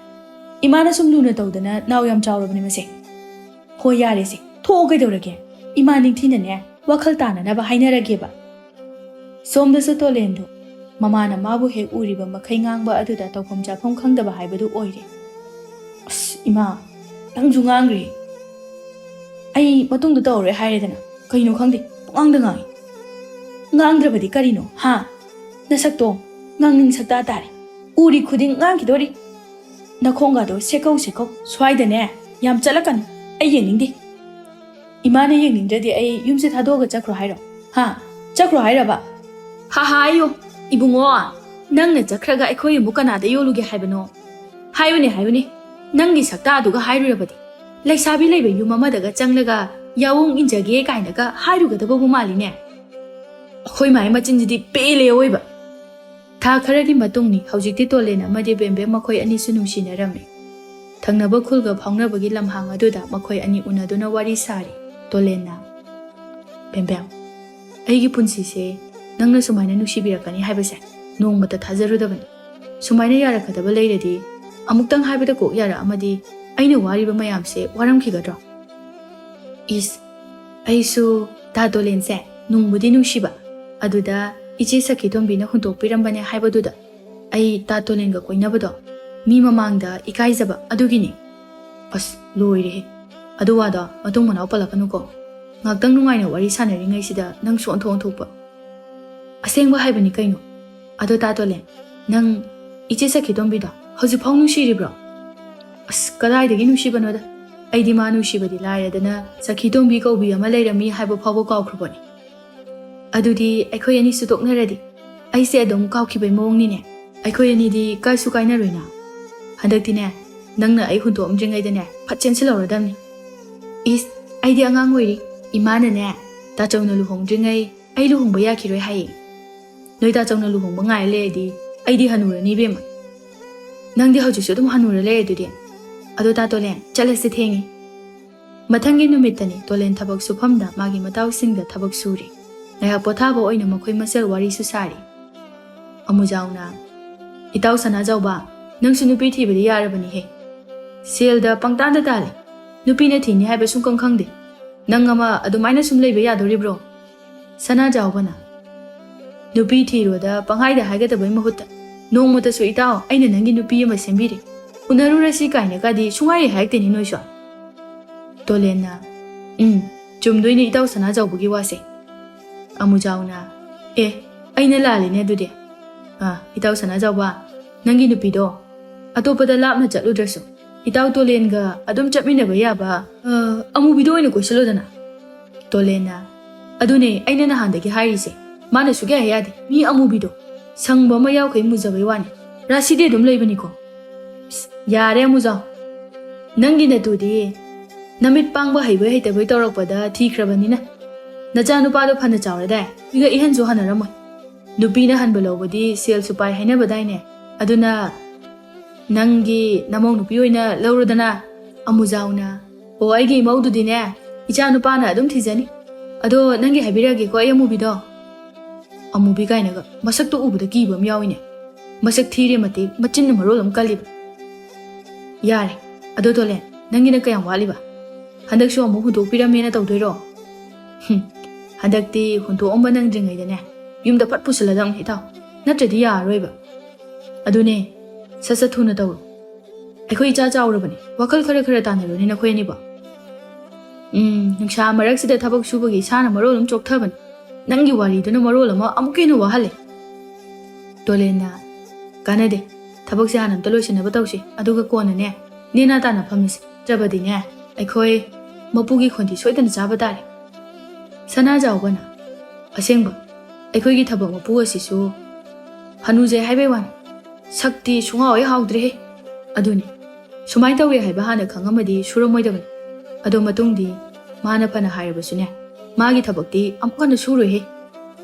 ꯏꯃꯥꯅ ꯁꯨꯝ ꯂꯨꯅ ꯇꯧꯗꯅ ꯅꯥꯎ ꯌꯥꯝ ꯆꯥꯎꯔꯕꯅꯦ ꯃꯁꯦ꯫ ꯍꯣꯏ ꯌꯥꯔꯦꯁꯦ, ꯊꯣꯛꯑꯣ ꯀꯩꯗꯧꯔꯒꯦ? ꯏꯃꯥ ꯅꯤꯡꯊꯤꯅꯅꯦ ꯋꯥꯈꯜ ꯇꯥꯅꯅꯕ ꯍꯥꯏꯅꯔꯒꯦꯕ꯫ ꯁꯣꯝꯗꯁꯨ ꯇꯣꯂꯦꯟꯗꯣ ꯃꯃꯥꯅ ꯃꯥꯕꯨ ꯍꯦꯛ ꯎꯔꯤꯕ ꯃꯈꯩ ꯉꯥꯡꯕ ꯑꯗꯨꯗ ꯇꯧꯐꯝ ꯆꯥꯐꯝ ꯈꯪꯗꯕ ꯍꯥꯏꯕꯗꯨ ꯑꯣꯏꯔꯦ꯫ ꯑꯁ ꯏꯃꯥ, ꯅꯪꯁꯨ ꯉꯥꯡꯈ꯭ꯔꯦ꯫ ꯑꯩ ꯃꯇꯨꯡꯗ ꯇꯧꯔꯔꯣꯏ ꯍꯥꯏꯔꯦꯗꯅ꯫ ꯀꯩꯅꯣ ꯈꯪꯗꯦ, ꯄꯨꯡꯉꯥꯡꯗ ꯉꯥꯡꯉꯤ꯫ ꯉꯥꯡꯗ꯭ꯔꯕꯗꯤ ꯀꯔꯤꯅꯣ, ꯍꯥ? ꯅꯁꯛꯇꯣ ꯉꯥꯡꯅꯤꯡ ꯁꯛꯇꯥ ꯇꯥꯔꯦ꯫ ꯎꯔꯤ ꯈꯨꯗꯤꯡ ꯉꯥꯡꯈꯤꯗꯣꯔꯤ꯫ ꯅꯈꯣꯡꯒꯗꯣ ꯁꯦꯀꯧ ꯁꯦꯀꯧ꯫ ꯁ꯭ꯋꯥꯏꯗꯅꯦ ꯌꯥꯝ ꯆꯠꯂꯛꯀꯅꯨ, ꯑꯩ ꯌꯦꯡꯅꯤꯡꯗꯦ꯫ ꯏꯃꯥꯅ ꯌꯦꯡꯅꯤꯡꯗ꯭ꯔꯗꯤ ꯑꯩ ꯌꯨꯝꯁꯦ ꯊꯥꯗꯣꯛꯑꯒ ꯆꯠꯈ꯭ꯔꯣ ꯍꯥꯏꯔꯣ? ꯍꯥ? ꯆꯠꯈ꯭ꯔꯣ ꯍꯥꯏꯔꯕ? ꯍꯥ ꯍꯥ, ꯑꯌꯣ, ꯏꯕꯨꯡꯉꯣ, ꯅꯪꯅ ꯆꯠꯈ꯭ꯔꯒ ꯑꯩꯈꯣꯏ ꯑꯃꯨꯛ ꯀꯅꯥꯗ ꯌꯣꯜꯂꯨꯒꯦ ꯍꯥꯏꯕꯅꯣ? ꯍꯥꯏꯕꯅꯦ, ꯍꯥꯏꯕꯅꯦ, ꯅꯪꯒꯤ ꯁꯛꯇꯥꯗꯨꯒ ꯍꯥꯏꯔꯨꯔꯕꯗꯤ꯫ ꯂꯩꯁꯥꯕꯤ ꯂꯩꯕ ꯌꯨꯝ ꯑꯃꯗꯒ ꯆꯪꯂꯒ ꯌꯥꯑꯣꯡ ꯏꯟꯖꯒꯦ ꯀꯥꯏꯅꯒ ꯍꯥꯏꯔꯨꯒꯗꯕꯕꯨ ꯃꯥꯜꯂꯤꯅꯦ꯫ ꯑꯩꯈꯣꯏ ꯃꯥꯏ ꯃꯆꯤꯟꯁꯤꯗꯤ ꯄꯦꯜꯂꯦ ꯑꯣꯏꯕ꯫ ꯊꯥ ꯈꯔꯒꯤ ꯃꯇꯨꯡꯅꯤ꯫ ꯍꯧꯖꯤꯛꯇꯤ ꯇꯣꯂꯦꯟ ꯑꯃꯗꯤ ꯕꯦꯝꯕꯦꯝ ꯃꯈꯣꯏ ꯑꯅꯤꯁꯨ ꯅꯨꯡꯁꯤꯅꯔꯝꯃꯤ꯫ ꯊꯪꯅꯕ ꯈꯨꯜꯒ ꯐꯥꯎꯅꯕꯒꯤ ꯂꯝꯍꯥꯡ ꯑꯗꯨꯗ ꯃꯈꯣꯏ ꯑꯅꯤ ꯎꯅꯗꯨꯅ ꯋꯥꯔꯤ ꯁꯥꯔꯤ꯫ ꯇꯣꯂꯦꯟꯅ, "ꯕꯦꯝꯕꯦꯝ, ꯑꯩꯒꯤ ꯄꯨꯟꯁꯤꯁꯦ ꯅꯪꯅ ꯁꯨꯃꯥꯏꯅ ꯅꯨꯡꯁꯤꯕꯤꯔꯛꯀꯅꯤ ꯍꯥꯏꯕꯁꯦ ꯅꯣꯡꯃꯇ ꯊꯥꯖꯔꯨꯗꯕꯅꯤ꯫ ꯁꯨꯃꯥꯏꯅ ꯌꯥꯔꯛꯀꯗꯕ ꯂꯩꯔꯗꯤ ꯑꯃꯨꯛꯇꯪ ꯍꯥꯏꯕꯗ ꯀꯣꯛ ꯌꯥꯔꯛꯑꯝꯃꯗꯤ ꯑꯩꯅ ꯋꯥꯔꯤꯕ ꯃꯌꯥꯝꯁꯦ ꯋꯥꯔꯝꯈꯤꯒꯗ꯭ꯔꯣ? ꯏꯁ, ꯑꯩꯁꯨ ꯇꯥ ꯇꯣꯂꯦꯟꯁꯦ ꯅꯨꯡꯕꯨꯗꯤ ꯅꯨꯡꯁꯤꯕ, ꯑꯗꯨꯗ ꯏꯆꯦ ꯁꯈꯤꯇꯣꯝꯕꯤꯅ ꯍꯨꯟꯗꯣꯛꯄꯤꯔꯝꯕꯅꯦ ꯍꯥꯏꯕꯗꯨꯗ ꯑꯩ ꯇꯥ ꯇꯣꯂꯦꯟꯒ ꯀꯣꯏꯅꯕꯗꯣ ꯃꯤ ꯃꯃꯥꯡꯗ ꯏꯀꯥꯏꯖꯕ ꯑꯗꯨꯒꯤꯅꯤ꯫ ꯑꯁ, ꯂꯣꯏꯔꯦꯍꯦ꯫ ꯑꯗꯨ ꯋꯥꯗꯣ ꯃꯇꯨꯡ ꯃꯅꯥꯎ ꯄꯜꯂꯛꯀꯅꯨꯀꯣ꯫ ꯉꯥꯛꯇꯪ ꯅꯨꯡꯉꯥꯏꯅ ꯋꯥꯔꯤ ꯁꯥꯟꯅꯔꯤꯉꯩꯁꯤꯗ ꯅꯪꯁꯨ ꯑꯣꯟꯊꯣꯛ ꯑꯣꯟꯊꯣꯛꯄ꯫ ꯑꯁꯦꯡꯕ ꯍꯥꯏꯕꯅꯤ ꯀꯩꯅꯣ꯫ ꯑꯗꯣ ꯇꯥ ꯇꯣꯂꯦꯟ, ꯅꯪ ꯏꯆꯦ ꯁꯈꯤꯇꯣꯝꯕꯤꯗꯣ ꯍꯧꯖꯤꯛꯐꯥꯎ ꯅꯨꯡꯁꯤꯔꯤꯕ꯭ꯔꯣ? ꯑꯁ, ꯀꯗꯥꯏꯗꯒꯤ ꯅꯨꯡꯁꯤꯕꯅꯣꯗ꯫ ꯑꯩꯗꯤ ꯃꯥ ꯅꯨꯡꯁꯤꯕꯗꯤ ꯂꯥꯏꯔꯗꯅ ꯁꯈꯤꯇꯣꯝꯕꯤ ꯀꯧꯕꯤ ꯑꯃ ꯂꯩꯔꯝꯃꯤ ꯍꯥꯏꯕ ꯐꯥꯎꯕ ꯀꯥꯎꯈ꯭ꯔꯕꯅꯤ꯫ ꯑꯗꯨꯗꯤ ꯑꯩꯈꯣꯏ ꯑꯅꯤꯁꯨ ꯇꯣꯛꯅꯔꯗꯤ ꯑꯩꯁꯦ ꯑꯗꯨꯝ ꯀꯥꯎꯈꯤꯕꯩ ꯃꯑꯣꯡꯅꯤꯅꯦ꯫ ꯑꯩꯈꯣꯏ ꯑꯅꯤꯗꯤ ꯀꯥꯏꯁꯨ ꯀꯥꯏꯅꯔꯣꯏꯅ꯫ ꯍꯟꯗꯛꯇꯤꯅꯦ, ꯅꯪꯅ ꯑꯩ ꯍꯨꯟꯗꯣꯛꯑꯝꯗ꯭ꯔꯤꯉꯩꯗꯅꯦ ꯐꯠ ꯆꯦꯟꯁꯤꯜꯍꯧꯔꯗꯝꯅꯤ꯫ ꯏꯁ, ꯑꯩꯗꯤ ꯑꯉꯥꯡ ꯑꯣꯏꯔꯤ꯫ ꯏꯃꯥꯅꯅꯦ, ꯇꯥꯆꯧꯅ ꯂꯨꯍꯣꯡꯗ꯭ꯔꯤꯉꯩ ꯑꯩ ꯂꯨꯍꯣꯡꯕ ꯌꯥꯈꯤꯔꯣꯏ ꯍꯥꯏꯌꯦ꯫ ꯅꯣꯏ ꯇꯥꯆꯧꯅ ꯂꯨꯍꯣꯡꯕ ꯉꯥꯏꯔ ꯂꯩꯔꯗꯤ ꯑꯩꯗꯤ ꯍꯅꯨꯔꯅꯤ ꯏꯕꯦꯝꯃ꯫ ꯅꯪꯗꯤ ꯍꯧꯖꯤꯛꯁꯨ ꯑꯗꯨꯝ ꯍꯅꯨꯔ ꯂꯩꯔꯗꯨꯗꯤ꯫ ꯑꯗꯣ ꯇꯥ ꯇꯣꯂꯦꯟ, ꯆꯠꯂꯁꯤ, ꯊꯦꯡꯉꯤ꯫ ꯃꯊꯪꯒꯤ ꯅꯨꯃꯤꯠꯇꯅꯤ ꯇꯣꯂꯦꯟ ꯊꯕꯛ ꯁꯨꯐꯝꯗ ꯃꯥꯒꯤ ꯃꯇꯥꯎꯁꯤꯡꯗ ꯊꯕꯛ ꯁꯨꯔꯤ꯫ ꯉꯥꯏꯍꯥꯛ ꯄꯣꯊꯥꯕ ꯑꯣꯏꯅ ꯃꯈꯣꯏ ꯃꯁꯦꯜ ꯋꯥꯔꯤꯁꯨ ꯁꯥꯔꯤ꯫ ꯑꯃꯨꯖꯥꯎꯅ, "ꯏꯇꯥꯎ ꯁꯅꯥꯖꯥꯎꯕ, ꯅꯪꯁꯨ ꯅꯨꯄꯤ ꯊꯤꯕꯗꯤ ꯌꯥꯔꯕꯅꯤꯍꯦ꯫ ꯁꯦꯜꯗ ꯄꯪꯇꯥꯟꯗ ꯇꯥꯜꯂꯤ꯫ ꯅꯨꯄꯤꯅ ꯊꯤꯅꯤ ꯍꯥꯏꯕ ꯁꯨꯡꯈꯪ ꯈꯪꯗꯦ꯫ ꯅꯪ ꯑꯃ ꯑꯗꯨꯃꯥꯏꯅ ꯁꯨꯝ ꯂꯩꯕ ꯌꯥꯗꯣꯔꯤꯕ꯭ꯔꯣ?" ꯁꯅꯥꯖꯥꯎꯕꯅ, "ꯅꯨꯄꯤ ꯊꯤꯔꯣꯗ ꯄꯪꯍꯥꯏꯗ ꯍꯥꯏꯒꯗꯕꯩ ꯃꯍꯨꯠꯇ ꯅꯣꯡꯃꯇꯁꯨ ꯏꯇꯥꯎ ꯑꯩꯅ ꯅꯪꯒꯤ ꯅꯨꯄꯤ ꯑꯃ ꯁꯦꯝꯕꯤꯔꯦ, ꯎꯅꯔꯨꯔꯁꯤ ꯀꯥꯏꯅꯒꯗꯤ ꯁꯨꯡꯍꯥꯏ ꯍꯥꯏꯔꯛꯇꯦꯅꯦ ꯅꯣꯏꯁꯨ?" ꯇꯣꯂꯦꯟꯅ, "ꯎꯝ, ꯆꯨꯝꯗꯣꯏꯅꯦ ꯏꯇꯥꯎ ꯁꯅꯥꯖꯥꯎꯕꯒꯤ ꯋꯥꯁꯦ꯫" ꯑꯃꯨꯖꯥꯎꯅ, "ꯑꯦ, ꯑꯩꯅ ꯂꯥꯜꯂꯤꯅꯦ ꯑꯗꯨꯗꯤ꯫ ꯑꯥ, ꯏꯇꯥꯎ ꯁꯅꯥꯖꯥꯎꯕ, ꯅꯪꯒꯤ ꯅꯨꯄꯤꯗꯣ ꯑꯇꯣꯞꯄꯗ ꯂꯥꯞꯅ ꯆꯠꯂꯨꯗ꯭ꯔꯁꯨ ꯏꯇꯥꯎ ꯇꯣꯂꯦꯟꯒ ꯑꯗꯨꯝ ꯆꯠꯃꯤꯟꯅꯕ ꯌꯥꯕ, ꯑ, ꯑꯃꯨꯕꯤꯗꯣ ꯑꯣꯏꯅ ꯀꯣꯏꯁꯜꯂꯣꯗꯅ꯫" ꯇꯣꯂꯦꯟꯅ, "ꯑꯗꯨꯅꯦ ꯑꯩꯅ ꯅꯍꯥꯟꯗꯒꯤ ꯍꯥꯏꯔꯤꯁꯦ, ꯃꯥꯅ ꯁꯨꯛꯌꯥ ꯍꯦꯛ ꯌꯥꯗꯦ꯫ ꯃꯤ ꯑꯃꯨꯕꯤꯗꯣ ꯁꯪꯕ ꯑꯃ ꯌꯥꯎꯈꯩ ꯃꯨꯖꯕꯩ ꯋꯥꯅꯤ, ꯔꯥꯁꯤꯗꯤ ꯑꯗꯨꯝ ꯂꯩꯕꯅꯤꯀꯣ꯫" "ꯑꯁ, ꯌꯥꯔꯦ ꯑꯃꯨꯖꯥꯎ, ꯅꯪꯒꯤ ꯅꯇꯨꯗꯤ ꯅꯃꯤꯠ ꯄꯥꯡꯕ ꯍꯩꯕꯣꯏ ꯍꯩꯇꯕꯣꯏ ꯇꯧꯔꯛꯄꯗ ꯊꯤꯈ꯭ꯔꯕꯅꯤꯅ, ꯅꯆꯥꯅꯨꯄꯥꯗꯣ ꯐꯅ ꯆꯥꯎꯔꯗꯥꯏ, ꯁꯤꯒ ꯏꯍꯟꯁꯨ ꯍꯟꯅꯔꯝꯃꯣꯏ꯫ ꯅꯨꯄꯤꯅ ꯍꯟꯕ ꯂꯧꯕꯗꯤ ꯁꯦꯜ ꯁꯨꯄꯥꯏ ꯍꯥꯏꯅꯕꯗꯥꯏꯅꯦ? ꯑꯗꯨꯅ ꯅꯪꯒꯤ ꯅꯃꯧ ꯅꯨꯄꯤ ꯑꯣꯏꯅ ꯂꯧꯔꯣꯗꯅ꯫" ꯑꯃꯨꯖꯥꯎꯅ, "ꯑꯣ, ꯑꯩꯒꯤ ꯏꯃꯧꯗꯨꯗꯤꯅꯦ ꯏꯆꯥ ꯅꯨꯄꯥꯅ ꯑꯗꯨꯝ ꯊꯤꯖꯅꯤ꯫ ꯑꯗꯣ ꯅꯪꯒꯤ ꯍꯥꯏꯕꯤꯔꯛꯑꯒꯦꯀꯣ ꯑꯩ ꯑꯃꯨꯕꯤꯗꯣ꯫" ꯑꯃꯨꯕꯤ ꯀꯥꯏꯅꯒ ꯃꯁꯛꯇꯣ ꯎꯕꯗ ꯀꯤꯕ ꯑꯃ ꯌꯥꯎꯏꯅꯦ꯫ ꯃꯁꯛ ꯊꯤꯔꯦ ꯃꯇꯤꯛ ꯃꯆꯤꯟꯅ ꯃꯔꯣꯜ ꯑꯃ ꯀꯜꯂꯤꯕ꯫ "ꯌꯥꯔꯦ, ꯑꯗꯣ ꯇꯣꯂꯦꯟ, ꯅꯪꯒꯤꯅ ꯀꯌꯥꯝ ꯋꯥꯠꯂꯤꯕ? ꯍꯟꯗꯛꯁꯨ ꯑꯃꯨꯛ ꯍꯨꯟꯗꯣꯛꯄꯤꯔꯝꯃꯦꯅ ꯇꯧꯗꯣꯏꯔꯣ? ꯍꯨꯝ, ꯍꯟꯗꯛꯇꯤ ꯍꯨꯟꯗꯣꯛꯑꯝꯕ ꯅꯪꯗ꯭ꯔꯤꯉꯩꯗꯅꯦ, ꯌꯨꯝꯗ ꯐꯠ ꯄꯨꯁꯤꯜꯂꯗꯧꯅꯤ ꯏꯇꯥꯎ, ꯅꯠꯇ꯭ꯔꯗꯤ ꯌꯥꯔꯔꯣꯏꯕ꯫ ꯑꯗꯨꯅꯦ, ꯁꯠ ꯁꯠ ꯊꯨꯅ ꯇꯧꯔꯣ꯫ ꯑꯩꯈꯣꯏ ꯏꯆꯥ ꯆꯥꯎꯔꯕꯅꯦ, ꯋꯥꯈꯜ ꯈꯔ ꯈꯔ ꯇꯥꯟꯅꯔꯣꯅꯦ ꯅꯈꯣꯏ ꯑꯅꯤꯕꯣ꯫ ꯎꯝ, ꯅꯨꯡꯁꯥ ꯃꯔꯛꯁꯤꯗ ꯊꯕꯛ ꯁꯨꯕꯒꯤ ꯏꯁꯥꯅ ꯃꯔꯣꯜ ꯑꯃ ꯆꯣꯛꯊꯕꯅꯤ꯫ ꯅꯪꯒꯤ ꯋꯥꯔꯤꯗꯨꯅ ꯃꯔꯣꯜ ꯑꯃ ꯑꯃꯨꯛꯀ ꯍꯦꯟꯅ ꯋꯥꯍꯜꯂꯦ꯫ ꯇꯣꯂꯦꯟꯅ, ꯀꯥꯟꯅꯗꯦ, ꯊꯕꯛꯁꯦ ꯍꯥꯟꯅ ꯑꯝꯇ ꯂꯣꯏꯁꯤꯟꯅꯕ ꯇꯧꯁꯤ, ꯑꯗꯨꯒ ꯀꯣꯟꯅꯅꯦ ꯅꯦꯅꯥ ꯇꯥꯅ ꯐꯝꯃꯁꯤ꯫ ꯅꯠꯇ꯭ꯔꯕꯗꯤꯅꯦ, ꯑꯩꯈꯣꯏ ꯃꯄꯨꯒꯤ ꯈꯣꯟꯊꯤ ꯁꯣꯏꯗꯅ ꯆꯥꯕ ꯇꯥꯔꯦ꯫ ꯁꯅꯥꯖꯥꯎꯕꯅ, ꯑꯁꯦꯡꯕ, ꯑꯩꯈꯣꯏꯒꯤ ꯊꯕꯛ ꯃꯄꯨ ꯑꯁꯤꯁꯨ ꯍꯅꯨꯖꯩ ꯍꯥꯏꯕꯩ ꯋꯥꯅꯤ, ꯁꯛꯇꯤ ꯁꯨꯡꯍꯥꯎ ꯍꯦꯛ ꯍꯥꯎꯗ꯭ꯔꯦꯍꯦ꯫ ꯑꯗꯨꯅꯤ, ꯁꯨꯃꯥꯏꯅ ꯇꯧꯋꯦ ꯍꯥꯏꯕ ꯍꯥꯟꯅ ꯈꯪꯉꯝꯃꯗꯤ ꯁꯨꯔꯝꯃꯣꯏꯗꯕꯅꯤ꯫ ꯑꯗꯣ ꯃꯇꯨꯡꯗꯤ ꯃꯥꯅ ꯐꯅ ꯍꯥꯏꯔꯕꯁꯨꯅꯦ, ꯃꯥꯒꯤ ꯊꯕꯛꯇꯤ ꯑꯃꯨꯛ ꯍꯟꯅ ꯁꯨꯔꯣꯏꯍꯦ꯫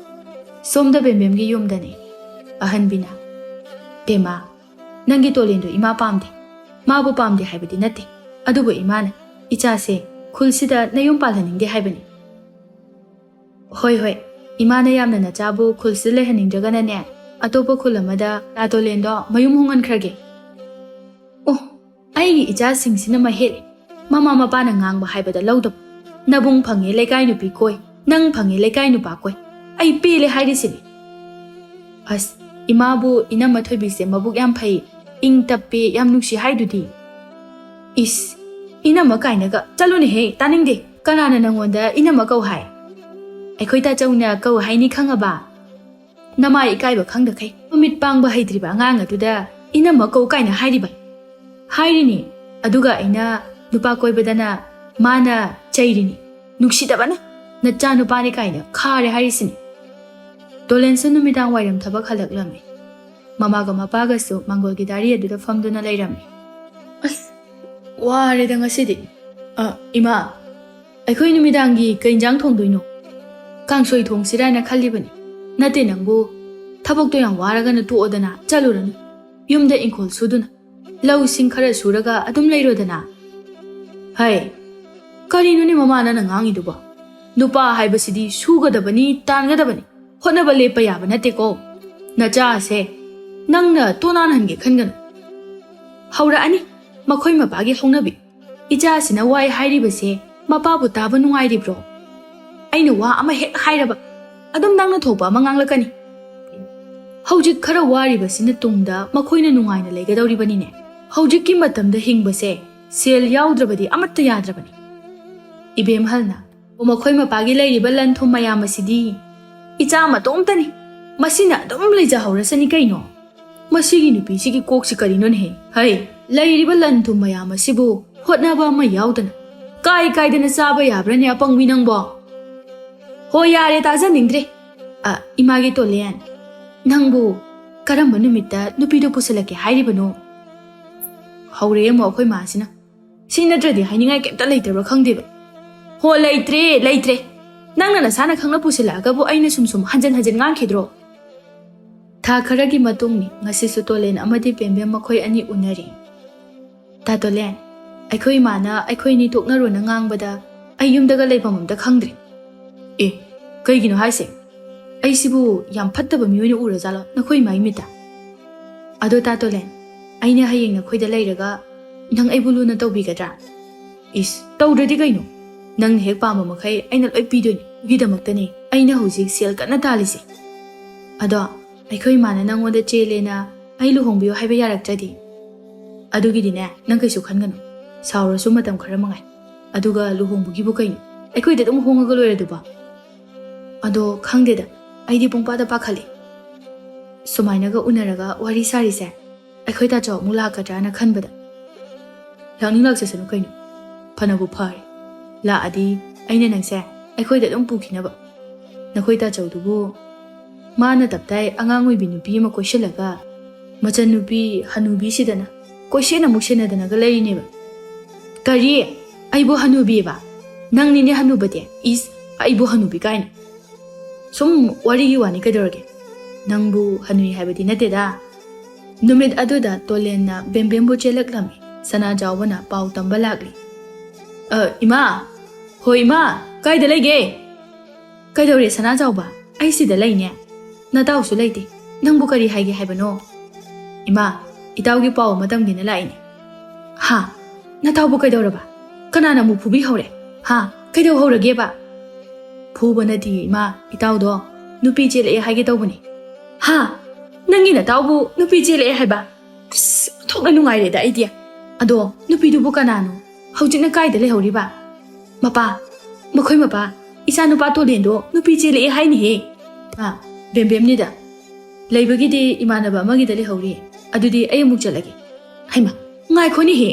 ꯁꯣꯝꯗ ꯕꯦꯝꯕꯦꯝꯒꯤ ꯌꯨꯝꯗꯅꯦ꯫ ꯑꯍꯟꯕꯤꯅ, "ꯕꯦꯝꯃ, ꯅꯪꯒꯤ ꯇꯣꯂꯦꯟꯗꯣ ꯏꯃꯥ ꯄꯥꯝꯗꯦ꯫ ꯃꯥꯕꯨ ꯄꯥꯝꯗꯦ ꯍꯥꯏꯕꯗꯤ ꯅꯠꯇꯦ, ꯑꯗꯨꯕꯨ ꯏꯃꯥꯅ ꯏꯆꯥꯁꯦ ꯈꯨꯜꯁꯤꯗ ꯅꯌꯨꯝ ꯄꯥꯜꯍꯟꯅꯤꯡꯗꯦ ꯍꯥꯏꯕꯅꯤ꯫" "ꯍꯣꯏ, ꯍꯣꯏ, ꯏꯃꯥꯅ ꯌꯥꯝꯅ ꯅꯆꯥꯕꯨ ꯈꯨꯜꯁꯤꯗ ꯂꯩꯍꯟꯅꯤꯡꯗ꯭ꯔꯒꯅꯅꯦ, ꯑꯇꯣꯞꯄ ꯈꯨꯜ ꯑꯃꯗ ꯇꯥ ꯇꯣꯂꯦꯟꯗꯣ ꯃꯌꯨꯝ ꯍꯣꯡꯍꯟꯈ꯭ꯔꯒꯦ꯫" ꯑꯣ, ꯑꯩꯒꯤ ꯏꯆꯥꯁꯤꯡꯁꯤꯅ ꯃꯍꯦꯜꯂꯦ꯫ ꯃꯃꯥ ꯃꯄꯥꯅ ꯉꯥꯡꯕ ꯍꯥꯏꯕꯗ ꯂꯧꯗꯕ꯫ ꯅꯕꯨꯡ ꯐꯪꯉꯦ ꯂꯩꯀꯥꯏ ꯅꯨꯄꯤ ꯀꯣꯏ, ꯅꯪ ꯐꯪꯉꯦ ꯂꯩꯀꯥꯏ ꯅꯨꯄꯥ ꯀꯣꯏ꯫ ꯑꯩ ꯄꯦꯜꯂꯦ ꯍꯥꯏꯔꯤꯁꯤꯅꯤ꯫ ꯑꯁ, ꯏꯃꯥꯕꯨ ꯏꯅꯝꯃ ꯊꯣꯏꯕꯤꯁꯦ ꯃꯕꯨꯛ ꯌꯥꯝ ꯐꯩ, ꯏꯪ ꯇꯞꯄꯤ, ꯌꯥꯝ ꯅꯨꯡꯁꯤ ꯍꯥꯏꯗꯨꯗꯤ꯫ ꯏꯁ, ꯏꯅꯝꯃ ꯀꯥꯏꯅꯒ, ꯆꯠꯂꯨꯅꯦꯍꯦ, ꯇꯥꯅꯤꯡꯗꯦ꯫ ꯀꯅꯥꯅ ꯅꯪꯉꯣꯟꯗ ꯏꯅꯝꯃ ꯀꯧ ꯍꯥꯏ? ꯑꯩꯈꯣꯏ ꯇꯥꯆꯧꯅ ꯀꯧ ꯍꯥꯏꯅꯤ ꯈꯪꯉꯕ? ꯅꯃꯥꯏ ꯏꯀꯥꯏꯕ ꯈꯪꯗꯈꯩ ꯃꯃꯤꯠ ꯄꯥꯡꯕ ꯍꯩꯇ꯭ꯔꯤꯕ ꯑꯉꯥꯡ ꯑꯗꯨꯗ ꯏꯅꯝꯃ ꯀꯧ ꯀꯥꯏꯅ ꯍꯥꯏꯔꯤꯕ? ꯍꯥꯏꯔꯤꯅꯤ꯫ ꯑꯗꯨꯒ ꯑꯩꯅ ꯅꯨꯄꯥ ꯀꯣꯏꯕꯗꯅ ꯃꯥꯅ ꯆꯩꯔꯤꯅꯤ꯫ ꯅꯨꯡꯁꯤꯗꯕꯅ꯫ ꯅꯆꯥ ꯅꯨꯄꯥꯅꯤ ꯀꯥꯏꯅ ꯈꯥꯔꯦ ꯍꯥꯏꯔꯤꯁꯤꯅꯤ꯫ ꯇꯣꯂꯦꯟꯁꯨ ꯅꯨꯃꯤꯗꯥꯡ ꯋꯥꯏꯔꯝ ꯊꯕꯛ ꯍꯜꯂꯛꯂꯝꯃꯤ꯫ ꯃꯃꯥꯒ ꯃꯄꯥꯒꯁꯨ ꯃꯥꯡꯒꯣꯜꯒꯤ ꯗꯥꯔꯤ ꯑꯗꯨꯗ ꯐꯝꯗꯨꯅ ꯂꯩꯔꯝꯃꯤ꯫ "ꯑꯁ, ꯋꯥꯔꯦꯗ ꯉꯁꯤꯗꯤ꯫ ꯑ, ꯏꯃꯥ, ꯑꯩꯈꯣꯏ ꯅꯨꯃꯤꯗꯥꯡꯒꯤ ꯀꯩ ꯏꯟꯖꯥꯡ ꯊꯣꯡꯗꯣꯏꯅꯣ? ꯀꯥꯡꯁꯣꯏ ꯊꯣꯡꯁꯤꯔꯥꯅ ꯈꯜꯂꯤꯕꯅꯤ꯫ ꯅꯠꯇꯦ ꯅꯪꯕꯨ, ꯊꯕꯛꯇꯣ ꯌꯥꯝ ꯋꯥꯔꯒꯅ ꯇꯣꯛꯑꯣꯗꯅ, ꯆꯠꯂꯨꯔꯅꯨ꯫ ꯌꯨꯝꯗ ꯏꯪꯈꯣꯜ ꯁꯨꯗꯨꯅ, ꯂꯧꯁꯤꯡ ꯈꯔ ꯁꯨꯔꯒ ꯑꯗꯨꯝ ꯂꯩꯔꯣꯗꯅ꯫" ꯍꯩ, ꯀꯔꯤꯅꯣꯅꯦ ꯃꯃꯥ ꯅꯪꯅ ꯉꯥꯡꯉꯤꯗꯨꯕꯣ? ꯅꯨꯄꯥ ꯍꯥꯏꯕꯁꯤꯗꯤ ꯁꯨꯒꯗꯕꯅꯤ, ꯇꯥꯟꯒꯗꯕꯅꯤ꯫ ꯍꯣꯠꯅꯕ ꯂꯦꯞꯄ ꯌꯥꯕ ꯅꯠꯇꯦꯀꯣ꯫ ꯅꯆꯥꯁꯦ ꯅꯪꯅ ꯇꯣꯅꯥꯟꯍꯟꯒꯦ ꯈꯟꯒꯅꯨ꯫ ꯍꯧꯔꯛꯑꯅꯤ꯫ ꯃꯈꯣꯏ ꯃꯄꯥꯒꯤ ꯍꯧꯅꯕꯤ꯫ ꯏꯆꯥꯁꯤꯅ ꯋꯥꯏ ꯍꯥꯏꯔꯤꯕꯁꯦ ꯃꯄꯥꯕꯨ ꯇꯥꯕ ꯅꯨꯡꯉꯥꯏꯔꯤꯕ꯭ꯔꯣ? ꯑꯩꯅ ꯋꯥ ꯑꯃ ꯍꯦꯛ ꯍꯥꯏꯔꯕ, ꯑꯗꯨꯝ ꯅꯪꯅ ꯊꯣꯛꯄ ꯑꯃ ꯉꯥꯡꯂꯛꯀꯅꯤ꯫ ꯍꯧꯖꯤꯛ ꯈꯔ ꯋꯥꯔꯤꯕꯁꯤꯅ ꯇꯨꯡꯗ ꯃꯈꯣꯏꯅ ꯅꯨꯡꯉꯥꯏꯅ ꯂꯩꯒꯗꯧꯔꯤꯕꯅꯤꯅꯦ꯫ ꯍꯧꯖꯤꯛꯀꯤ ꯃꯇꯝꯗ ꯍꯤꯡꯕꯁꯦ ꯁꯦꯜ ꯌꯥꯎꯗ꯭ꯔꯕꯗꯤ ꯑꯃꯠꯇ ꯌꯥꯗ꯭ꯔꯕꯅꯤ꯫ ꯏꯕꯦꯝꯍꯜꯅ, "ꯑꯣ, ꯃꯈꯣꯏ ꯃꯄꯥꯒꯤ ꯂꯩꯔꯤꯕ ꯂꯟ ꯊꯨꯝ ꯃꯌꯥꯝ ꯑꯁꯤꯗꯤ ꯏꯆꯥ ꯃꯇꯣꯝꯇꯅꯤ, ꯃꯁꯤꯅ ꯑꯗꯨꯝ ꯂꯩꯖꯍꯧꯔꯁꯅꯤ ꯀꯩꯅꯣ꯫ ꯃꯁꯤꯒꯤ ꯅꯨꯄꯤꯁꯤꯒꯤ ꯀꯣꯛꯁꯤ ꯀꯔꯤꯅꯣꯅꯦꯍꯦ? ꯍꯩ, ꯂꯩꯔꯤꯕ ꯂꯟ ꯊꯨꯝ ꯃꯌꯥꯝ ꯑꯁꯤꯕꯨ ꯍꯣꯠꯅꯕ ꯑꯃ ꯌꯥꯎꯗꯅ ꯀꯥꯏ ꯀꯥꯏꯗꯅ ꯆꯥꯕ ꯌꯥꯕ꯭ꯔꯅꯦ, ꯑꯄꯪꯕꯤ ꯅꯪꯕꯣ?" "ꯍꯣ, ꯌꯥꯔꯦ, ꯇꯥꯖꯅꯤꯡꯗ꯭ꯔꯦ꯫ ꯑ, ꯏꯃꯥꯒꯤ ꯇꯣꯂꯦꯟ, ꯅꯪꯕꯨ ꯀꯔꯝꯕ ꯅꯨꯃꯤꯠꯇ ꯅꯨꯄꯤꯗꯣ ꯄꯨꯁꯤꯜꯂꯛꯀꯦ ꯍꯥꯏꯔꯤꯕꯅꯣ?" ꯍꯧꯔꯛꯑꯦ ꯑꯃꯨꯛ ꯑꯩꯈꯣꯏ ꯃꯥꯁꯤꯅ꯫ ꯁꯤ ꯅꯠꯇ꯭ꯔꯗꯤ ꯍꯥꯏꯅꯤꯡꯉꯥꯏ ꯀꯩꯝꯇ ꯂꯩꯇ꯭ꯔꯕ ꯈꯪꯗꯦꯕ꯫ "ꯍꯣ, ꯂꯩꯇ꯭ꯔꯦ, ꯂꯩꯇ꯭ꯔꯦ꯫ ꯅꯪꯅ ꯅꯁꯥꯅ ꯈꯪꯅ ꯄꯨꯁꯤꯜꯂꯛꯑꯒꯕꯨ ꯑꯩꯅ ꯁꯨꯝ ꯁꯨꯝ ꯍꯟꯖꯟ ꯍꯟꯖꯟ ꯉꯥꯡꯈꯤꯗ꯭ꯔꯣ?" ꯊꯥ ꯈꯔꯒꯤ ꯃꯇꯨꯡꯅꯤ꯫ ꯉꯁꯤꯁꯨ ꯇꯣꯂꯦꯟ ꯑꯃꯗꯤ ꯕꯦꯝꯕꯦꯝ ꯃꯈꯣꯏ ꯑꯅꯤ ꯎꯅꯔꯤ꯫ "ꯇꯥ ꯇꯣꯂꯦꯟ, ꯑꯩꯈꯣꯏ ꯏꯃꯥꯅ ꯑꯩꯈꯣꯏ ꯑꯅꯤ ꯇꯣꯛꯅꯔꯣꯅ ꯉꯥꯡꯕꯗ ꯑꯩ ꯌꯨꯝꯗꯒ ꯂꯩꯐꯝ ꯑꯝꯇ ꯈꯪꯗ꯭ꯔꯦ꯫" "ꯑꯦ, ꯀꯩꯒꯤꯅꯣ ꯍꯥꯏꯁꯦ? ꯑꯩꯁꯤꯕꯨ ꯌꯥꯝ ꯐꯠꯇꯕ ꯃꯤ ꯑꯣꯏꯅ ꯎꯔꯖꯥꯠꯂꯣ ꯅꯈꯣꯏ ꯏꯃꯥꯒꯤ ꯃꯤꯠꯇ? ꯑꯗꯣ ꯇꯥ ꯇꯣꯂꯦꯟ, ꯑꯩꯅ ꯍꯌꯦꯡ ꯅꯈꯣꯏꯗ ꯂꯩꯔꯒ ꯅꯪ ꯑꯩꯕꯨ ꯂꯨꯅ ꯇꯧꯕꯤꯒꯗ꯭ꯔꯥ?" "ꯏꯁ, ꯇꯧꯗ꯭ꯔꯗꯤ ꯀꯩꯅꯣ? ꯅꯪꯅ ꯍꯦꯛ ꯄꯥꯝꯕ ꯃꯈꯩ ꯑꯩꯅ ꯂꯣꯏ ꯄꯤꯗꯣꯏꯅꯤ꯫ ꯑꯗꯨꯒꯤꯗꯃꯛꯇꯅꯤ ꯑꯩꯅ ꯍꯧꯖꯤꯛ ꯁꯦꯜ ꯀꯟꯅ ꯇꯥꯜꯂꯤꯁꯦ꯫ ꯑꯗꯣ ꯑꯩꯈꯣꯏ ꯏꯃꯥꯅ ꯅꯪꯉꯣꯟꯗ ꯆꯦꯜꯂꯦꯅ ꯑꯩ ꯂꯨꯍꯣꯡꯕꯤꯌꯨ ꯍꯥꯏꯕ ꯌꯥꯔꯛꯇ꯭ꯔꯗꯤ?" "ꯑꯗꯨꯒꯤꯗꯤꯅꯦ, ꯅꯪ ꯀꯩꯁꯨ ꯈꯟꯒꯅꯨ꯫ ꯁꯥꯎꯔꯁꯨ ꯃꯇꯝ ꯈꯔ ꯃꯉꯥꯏ꯫ ꯑꯗꯨꯒ ꯂꯨꯍꯣꯡꯕꯒꯤꯕꯨ ꯀꯩꯅꯣ? ꯑꯩꯈꯣꯏꯗ ꯑꯗꯨꯝ ꯍꯣꯡꯉꯒ ꯂꯣꯏꯔꯗꯨꯕꯣ?" "ꯑꯗꯣ ꯈꯪꯗꯦꯗ, ꯑꯩꯗꯤ ꯄꯨꯡꯄꯥꯗ ꯄꯥꯈꯠꯂꯤ꯫ ꯁꯨꯃꯥꯏꯅꯒ ꯎꯅꯔꯒ ꯋꯥꯔꯤ ꯁꯥꯔꯤꯁꯦ ꯑꯩꯈꯣꯏ ꯇꯥꯆꯧ ꯑꯃꯨꯛ ꯂꯥꯛꯀꯗ꯭ꯔꯥꯅ ꯈꯟꯕꯗ꯫" "ꯂꯥꯛꯅꯤꯡ ꯂꯥꯛꯆꯁꯅꯨ ꯀꯩꯅꯣ, ꯐꯅꯕꯨ ꯐꯔꯦ꯫ ꯂꯥꯛꯑꯗꯤ ꯑꯩꯅ ꯅꯪꯁꯦ ꯑꯩꯈꯣꯏꯗ ꯑꯗꯨꯝ ꯄꯨꯈꯤꯅꯕ꯫ ꯅꯈꯣꯏ ꯇꯥꯆꯧꯗꯨꯕꯨ ꯃꯥꯅ ꯇꯞꯇꯥꯏ ꯑꯉꯥꯡ ꯑꯣꯏꯕꯤ ꯅꯨꯄꯤ ꯑꯃ ꯀꯣꯏꯁꯤꯜꯂꯒ ꯃꯆꯟꯅꯨꯄꯤ ꯍꯅꯨꯕꯤꯁꯤꯗꯅ ꯀꯣꯏꯁꯦꯟ ꯑꯃꯨꯛ ꯁꯦꯟꯅꯗꯅꯒ ꯂꯩꯔꯤꯅꯦꯕ꯫" "ꯀꯔꯤ? ꯑꯩꯕꯨ ꯍꯅꯨꯕꯤꯕ? ꯅꯪꯅꯤꯅꯦ ꯍꯅꯨꯕꯗꯤ꯫ ꯏꯁ, ꯑꯩꯕꯨ ꯍꯅꯨꯕꯤ ꯀꯥꯏꯅ꯫ ꯁꯨꯝ ꯋꯥꯔꯤꯒꯤ ꯋꯥꯅꯤ, ꯀꯩꯗꯧꯔꯒꯦ? ꯅꯪꯕꯨ ꯍꯅꯨꯏ ꯍꯥꯏꯕꯗꯤ ꯅꯠꯇꯦꯗ꯫" ꯅꯨꯃꯤꯠ ꯑꯗꯨꯗ ꯇꯣꯂꯦꯟꯅ ꯕꯦꯝꯕꯦꯝꯕꯨ ꯆꯦꯜꯂꯛꯂꯝꯃꯤ꯫ ꯁꯅꯥꯖꯥꯎꯕꯅ ꯄꯥꯎ ꯇꯝꯕ ꯂꯥꯛꯂꯤ꯫ "ꯑ, ꯏꯃꯥ! ꯍꯣ ꯏꯃꯥ, ꯀꯥꯏꯗ ꯂꯩꯒꯦ?" "ꯀꯩꯗꯧꯔꯦ ꯁꯅꯥꯖꯥꯎꯕ? ꯑꯩ ꯁꯤꯗ ꯂꯩꯅꯦ꯫ ꯅꯇꯥꯎꯁꯨ ꯂꯩꯇꯦ꯫ ꯅꯪꯕꯨ ꯀꯔꯤ ꯍꯥꯏꯒꯦ ꯍꯥꯏꯕꯅꯣ?" "ꯏꯃꯥ, ꯏꯇꯥꯎꯒꯤ ꯄꯥꯎ ꯑꯃ ꯇꯝꯒꯦꯅ ꯂꯥꯛꯏꯅꯦ꯫" ꯍꯥ? ꯅꯇꯥꯎꯕꯨ ꯀꯩꯗꯧꯔꯕ? ꯀꯅꯥꯅ ꯑꯃꯨꯛ ꯐꯨꯕꯤꯍꯧꯔꯦ? ꯍꯥ? ꯀꯩꯗꯧꯍꯧꯔꯒꯦꯕ? ꯐꯨꯕ ꯅꯠꯇꯤꯌꯦ ꯏꯃꯥ, ꯏꯇꯥꯎꯗꯣ ꯅꯨꯄꯤ ꯆꯦꯜꯂꯛꯑꯦ ꯍꯥꯏꯒꯦ ꯇꯧꯕꯅꯦ꯫ ꯍꯥ? ꯅꯪꯒꯤ ꯅꯇꯥꯎꯕꯨ ꯅꯨꯄꯤ ꯆꯦꯜꯂꯛꯑꯦ ꯍꯥꯏꯕ? ꯑꯁ, ꯑꯣꯟꯊꯣꯛꯅ ꯅꯨꯡꯉꯥꯏꯔꯦꯗ ꯑꯩꯗꯤ꯫ ꯑꯗꯣ ꯅꯨꯄꯤꯗꯨꯕꯨ ꯀꯅꯥꯅꯣ? ꯍꯧꯖꯤꯛꯅ ꯀꯥꯏꯗ ꯂꯩꯍꯧꯔꯤꯕ? ꯃꯄꯥ, ꯃꯈꯣꯏ ꯃꯄꯥ, ꯏꯆꯥ ꯅꯨꯄꯥ ꯇꯣꯂꯦꯟꯗꯣ ꯅꯨꯄꯤ ꯆꯦꯜꯂꯛꯑꯦ ꯍꯥꯏꯅꯦꯍꯦ꯫ ꯑ, ꯕꯦꯝꯕꯦꯝꯅꯤꯗ꯫ ꯂꯩꯕꯒꯤꯗꯤ ꯏꯃꯥꯟꯅꯕ ꯑꯃꯒꯤꯗ ꯂꯩꯍꯧꯔꯤ꯫ ꯑꯗꯨꯗꯤ ꯑꯩ ꯑꯃꯨꯛ ꯆꯠꯂꯒꯦ꯫ ꯍꯩꯃꯥ, ꯉꯥꯏꯈꯣꯅꯦꯍꯦ꯫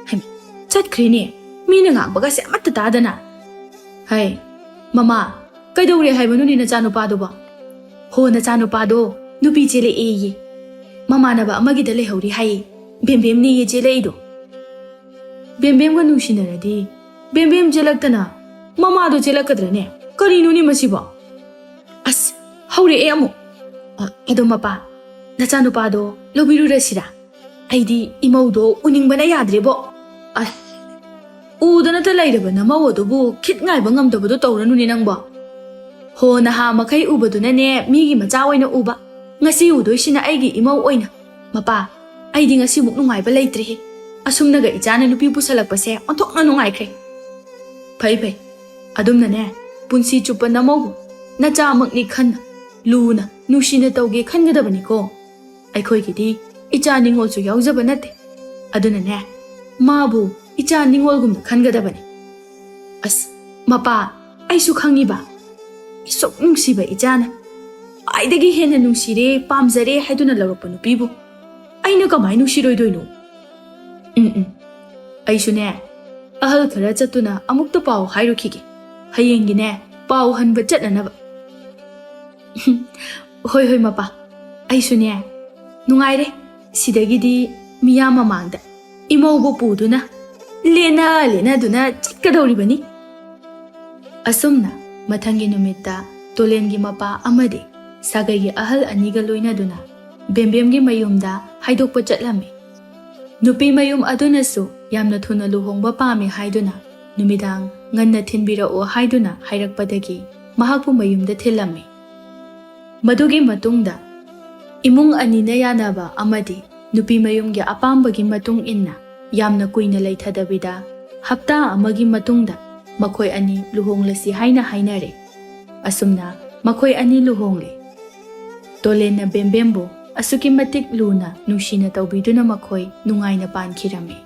ꯍꯩꯃꯥ, ꯆꯠꯈ꯭ꯔꯦꯅꯦ꯫ ꯃꯤꯅ ꯉꯥꯡꯕꯒꯁꯦ ꯑꯃꯠꯇ ꯇꯥꯗꯅ꯫ ꯍꯩ, ꯃꯃꯥ, ꯀꯩꯗꯧꯔꯦ ꯍꯥꯏꯕꯅꯣꯅꯦ ꯅꯆꯥꯅꯨꯄꯥꯗꯨꯕꯣ? ꯍꯣ, ꯅꯆꯥꯅꯨꯄꯥꯗꯣ ꯅꯨꯄꯤ ꯆꯦꯜꯂꯛꯑꯦꯌꯦ꯫ ꯃꯃꯥꯟꯅꯕ ꯑꯃꯒꯤꯗ ꯂꯩꯍꯧꯔꯤ ꯍꯥꯏꯌꯦ꯫ ꯕꯦꯝꯕꯦꯝꯅꯦꯌꯦ ꯆꯦꯜꯂꯛꯏꯗꯣ꯫ ꯕꯦꯝꯕꯦꯝꯒ ꯅꯨꯡꯁꯤꯅꯔꯗꯤ ꯕꯦꯝꯕꯦꯝ ꯆꯦꯜꯂꯛꯇꯅ ꯃꯃꯥꯗꯣ ꯆꯦꯜꯂꯛꯀꯗ꯭ꯔꯅꯦ? ꯀꯔꯤꯅꯣꯅꯦ ꯃꯁꯤꯕꯣ? ꯑꯁ, ꯍꯧꯔꯛꯑꯦ ꯑꯃꯨꯛ꯫ ꯑ, ꯑꯗꯣ ꯃꯄꯥ, ꯅꯆꯥꯅꯨꯄꯥꯗꯣ ꯂꯧꯕꯤꯔꯨꯔꯁꯤꯔꯥ? ꯑꯩꯗꯤ ꯏꯃꯧꯗꯣ ꯎꯅꯤꯡꯕꯅ ꯌꯥꯗ꯭ꯔꯦꯕꯣ꯫ ꯑ, ꯎꯗꯅꯇ ꯂꯩꯔꯕ ꯅꯃꯧ ꯑꯗꯨꯕꯨ ꯈꯤꯠ ꯉꯥꯏꯕ ꯉꯝꯗꯕꯗꯣ ꯇꯧꯔꯅꯨꯅꯦ ꯅꯪꯕꯣ꯫ ꯍꯣ, ꯅꯍꯥ ꯃꯈꯩ ꯎꯕꯗꯨꯅꯅꯦ ꯃꯤꯒꯤ ꯃꯆꯥ ꯑꯣꯏꯅ ꯎꯕ꯫ ꯉꯁꯤ ꯎꯗꯣꯏꯁꯤꯅ ꯑꯩꯒꯤ ꯏꯃꯧ ꯑꯣꯏꯅ꯫ ꯃꯄꯥ, ꯑꯩꯗꯤ ꯉꯁꯤꯃꯨꯛ ꯅꯨꯡꯉꯥꯏꯕ ꯂꯩꯇ꯭ꯔꯦꯍꯦ꯫ ꯑꯁꯨꯝꯅꯒ ꯏꯆꯥꯅ ꯅꯨꯄꯤ ꯄꯨꯁꯜꯂꯛꯄꯁꯦ ꯑꯣꯟꯊꯣꯛꯅ ꯅꯨꯡꯉꯥꯏꯈ꯭ꯔꯦ꯫ ꯐꯩ, ꯐꯩ꯫ ꯑꯗꯨꯝꯅꯅꯦ, ꯄꯨꯟꯁꯤ ꯆꯨꯞꯄ ꯅꯃꯧꯕꯨ ꯅꯆꯥꯃꯛꯅꯤ ꯈꯟꯅ, ꯂꯨꯅ, ꯅꯨꯡꯁꯤꯅ ꯇꯧꯒꯦ ꯈꯟꯒꯗꯕꯅꯤꯀꯣ꯫ ꯑꯩꯈꯣꯏꯒꯤꯗꯤ ꯏꯆꯥ ꯅꯤꯉꯣꯜꯁꯨ ꯌꯥꯎꯖꯕ ꯅꯠꯇꯦ꯫ ꯑꯗꯨꯅꯅꯦ, ꯃꯥꯕꯨ ꯏꯆꯥ ꯅꯤꯉꯣꯜꯒꯨꯝꯅ ꯈꯟꯒꯗꯕꯅꯤ꯫ ꯑꯁ, ꯃꯄꯥ, ꯑꯩꯁꯨ ꯈꯪꯉꯤꯕ꯫ ꯑꯁꯨꯛ ꯅꯨꯡꯁꯤꯕ ꯏꯆꯥꯅ, ꯈ꯭ꯋꯥꯏꯗꯒꯤ ꯍꯦꯟꯅ ꯅꯨꯡꯁꯤꯔꯦ, ꯄꯥꯝꯖꯔꯦ ꯍꯥꯏꯗꯨꯅ ꯂꯧꯔꯛꯄ ꯅꯨꯄꯤꯕꯨ ꯑꯩꯅ ꯀꯃꯥꯏ ꯅꯨꯡꯁꯤꯔꯣꯏꯗꯣꯏꯅꯣ? ꯎꯝ, ꯎꯝ꯫ ꯑꯩꯁꯨꯅꯦ, ꯑꯍꯜ ꯈꯔ ꯆꯠꯇꯨꯅ ꯑꯃꯨꯛꯇ ꯄꯥꯎ ꯍꯥꯏꯔꯨꯈꯤꯒꯦ꯫ ꯍꯌꯦꯡꯒꯤꯅꯦ, ꯄꯥꯎ ꯍꯟꯕ ꯆꯠꯅꯅꯕ꯫ ꯍꯣꯏ, ꯍꯣꯏ, ꯃꯄꯥ꯫ ꯑꯩꯁꯨꯅꯦ, ꯅꯨꯡꯉꯥꯏꯔꯦ꯫ ꯁꯤꯗꯒꯤꯗꯤ ꯃꯤꯌꯥꯝ ꯃꯃꯥꯡꯗ ꯏꯃꯧꯕꯨ ꯄꯨꯗꯨꯅ, ꯂꯦꯟꯅ ꯂꯦꯟꯅꯗꯨꯅ ꯆꯠꯀꯗꯧꯔꯤꯕꯅꯤ꯫ ꯑꯁꯨꯝꯅ ꯃꯊꯪꯒꯤ ꯅꯨꯃꯤꯠꯇ ꯇꯣꯂꯦꯟꯒꯤ ꯃꯄꯥ ꯑꯃꯗꯤ ꯁꯥꯒꯩꯒꯤ ꯑꯍꯜ ꯑꯅꯤꯒ ꯂꯣꯏꯅꯗꯨꯅ ꯕꯦꯝꯕꯦꯝꯒꯤ ꯃꯌꯨꯝꯗ ꯍꯥꯏꯗꯣꯛꯄ ꯆꯠꯂꯝꯃꯤ꯫ ꯅꯨꯄꯤ ꯃꯌꯨꯝ ꯑꯗꯨꯅꯁꯨ ꯌꯥꯝꯅ ꯊꯨꯅ ꯂꯨꯍꯣꯡꯕ ꯄꯥꯝꯃꯤ ꯍꯥꯏꯗꯨꯅ ꯅꯨꯃꯤꯗꯥꯡ ꯉꯟꯅ ꯊꯤꯟꯕꯤꯔꯛꯑꯣ ꯍꯥꯏꯗꯨꯅ ꯍꯥꯏꯔꯛꯄꯗꯒꯤ ꯃꯍꯥꯛꯄꯨ ꯃꯌꯨꯝꯗ ꯊꯤꯜꯂꯝꯃꯤ꯫ ꯃꯗꯨꯒꯤ ꯃꯇꯨꯡꯗ ꯏꯃꯨꯡ ꯑꯅꯤꯅ ꯌꯥꯅꯕ ꯑꯃꯗꯤ ꯅꯨꯄꯤ ꯃꯌꯨꯝꯒꯤ ꯑꯄꯥꯝꯕꯒꯤ ꯃꯇꯨꯡ ꯏꯟꯅ ꯌꯥꯝꯅ ꯀꯨꯏꯅ ꯂꯩꯊꯗꯕꯤꯗ ꯍꯞꯇꯥ ꯑꯃꯒꯤ ꯃꯇꯨꯡꯗ ꯃꯈꯣꯏ ꯑꯅꯤ ꯂꯨꯍꯣꯡꯂꯁꯤ ꯍꯥꯏꯅ ꯍꯥꯏꯅꯔꯦ꯫ ꯑꯁꯨꯝꯅ ꯃꯈꯣꯏ ꯑꯅꯤ ꯂꯨꯍꯣꯡꯂꯦ꯫ ꯇꯣꯂꯦꯟꯅ ꯕꯦꯝꯕꯦꯝꯕꯨ ꯑꯁꯨꯛꯀꯤ ꯃꯇꯤꯛ ꯂꯨꯅ ꯅꯨꯡꯁꯤꯅ ꯇꯧꯕꯤꯗꯨꯅ ꯃꯈꯣꯏ ꯅꯨꯡꯉꯥꯏꯅ ꯄꯥꯟꯈꯤꯔꯝꯃꯤ꯫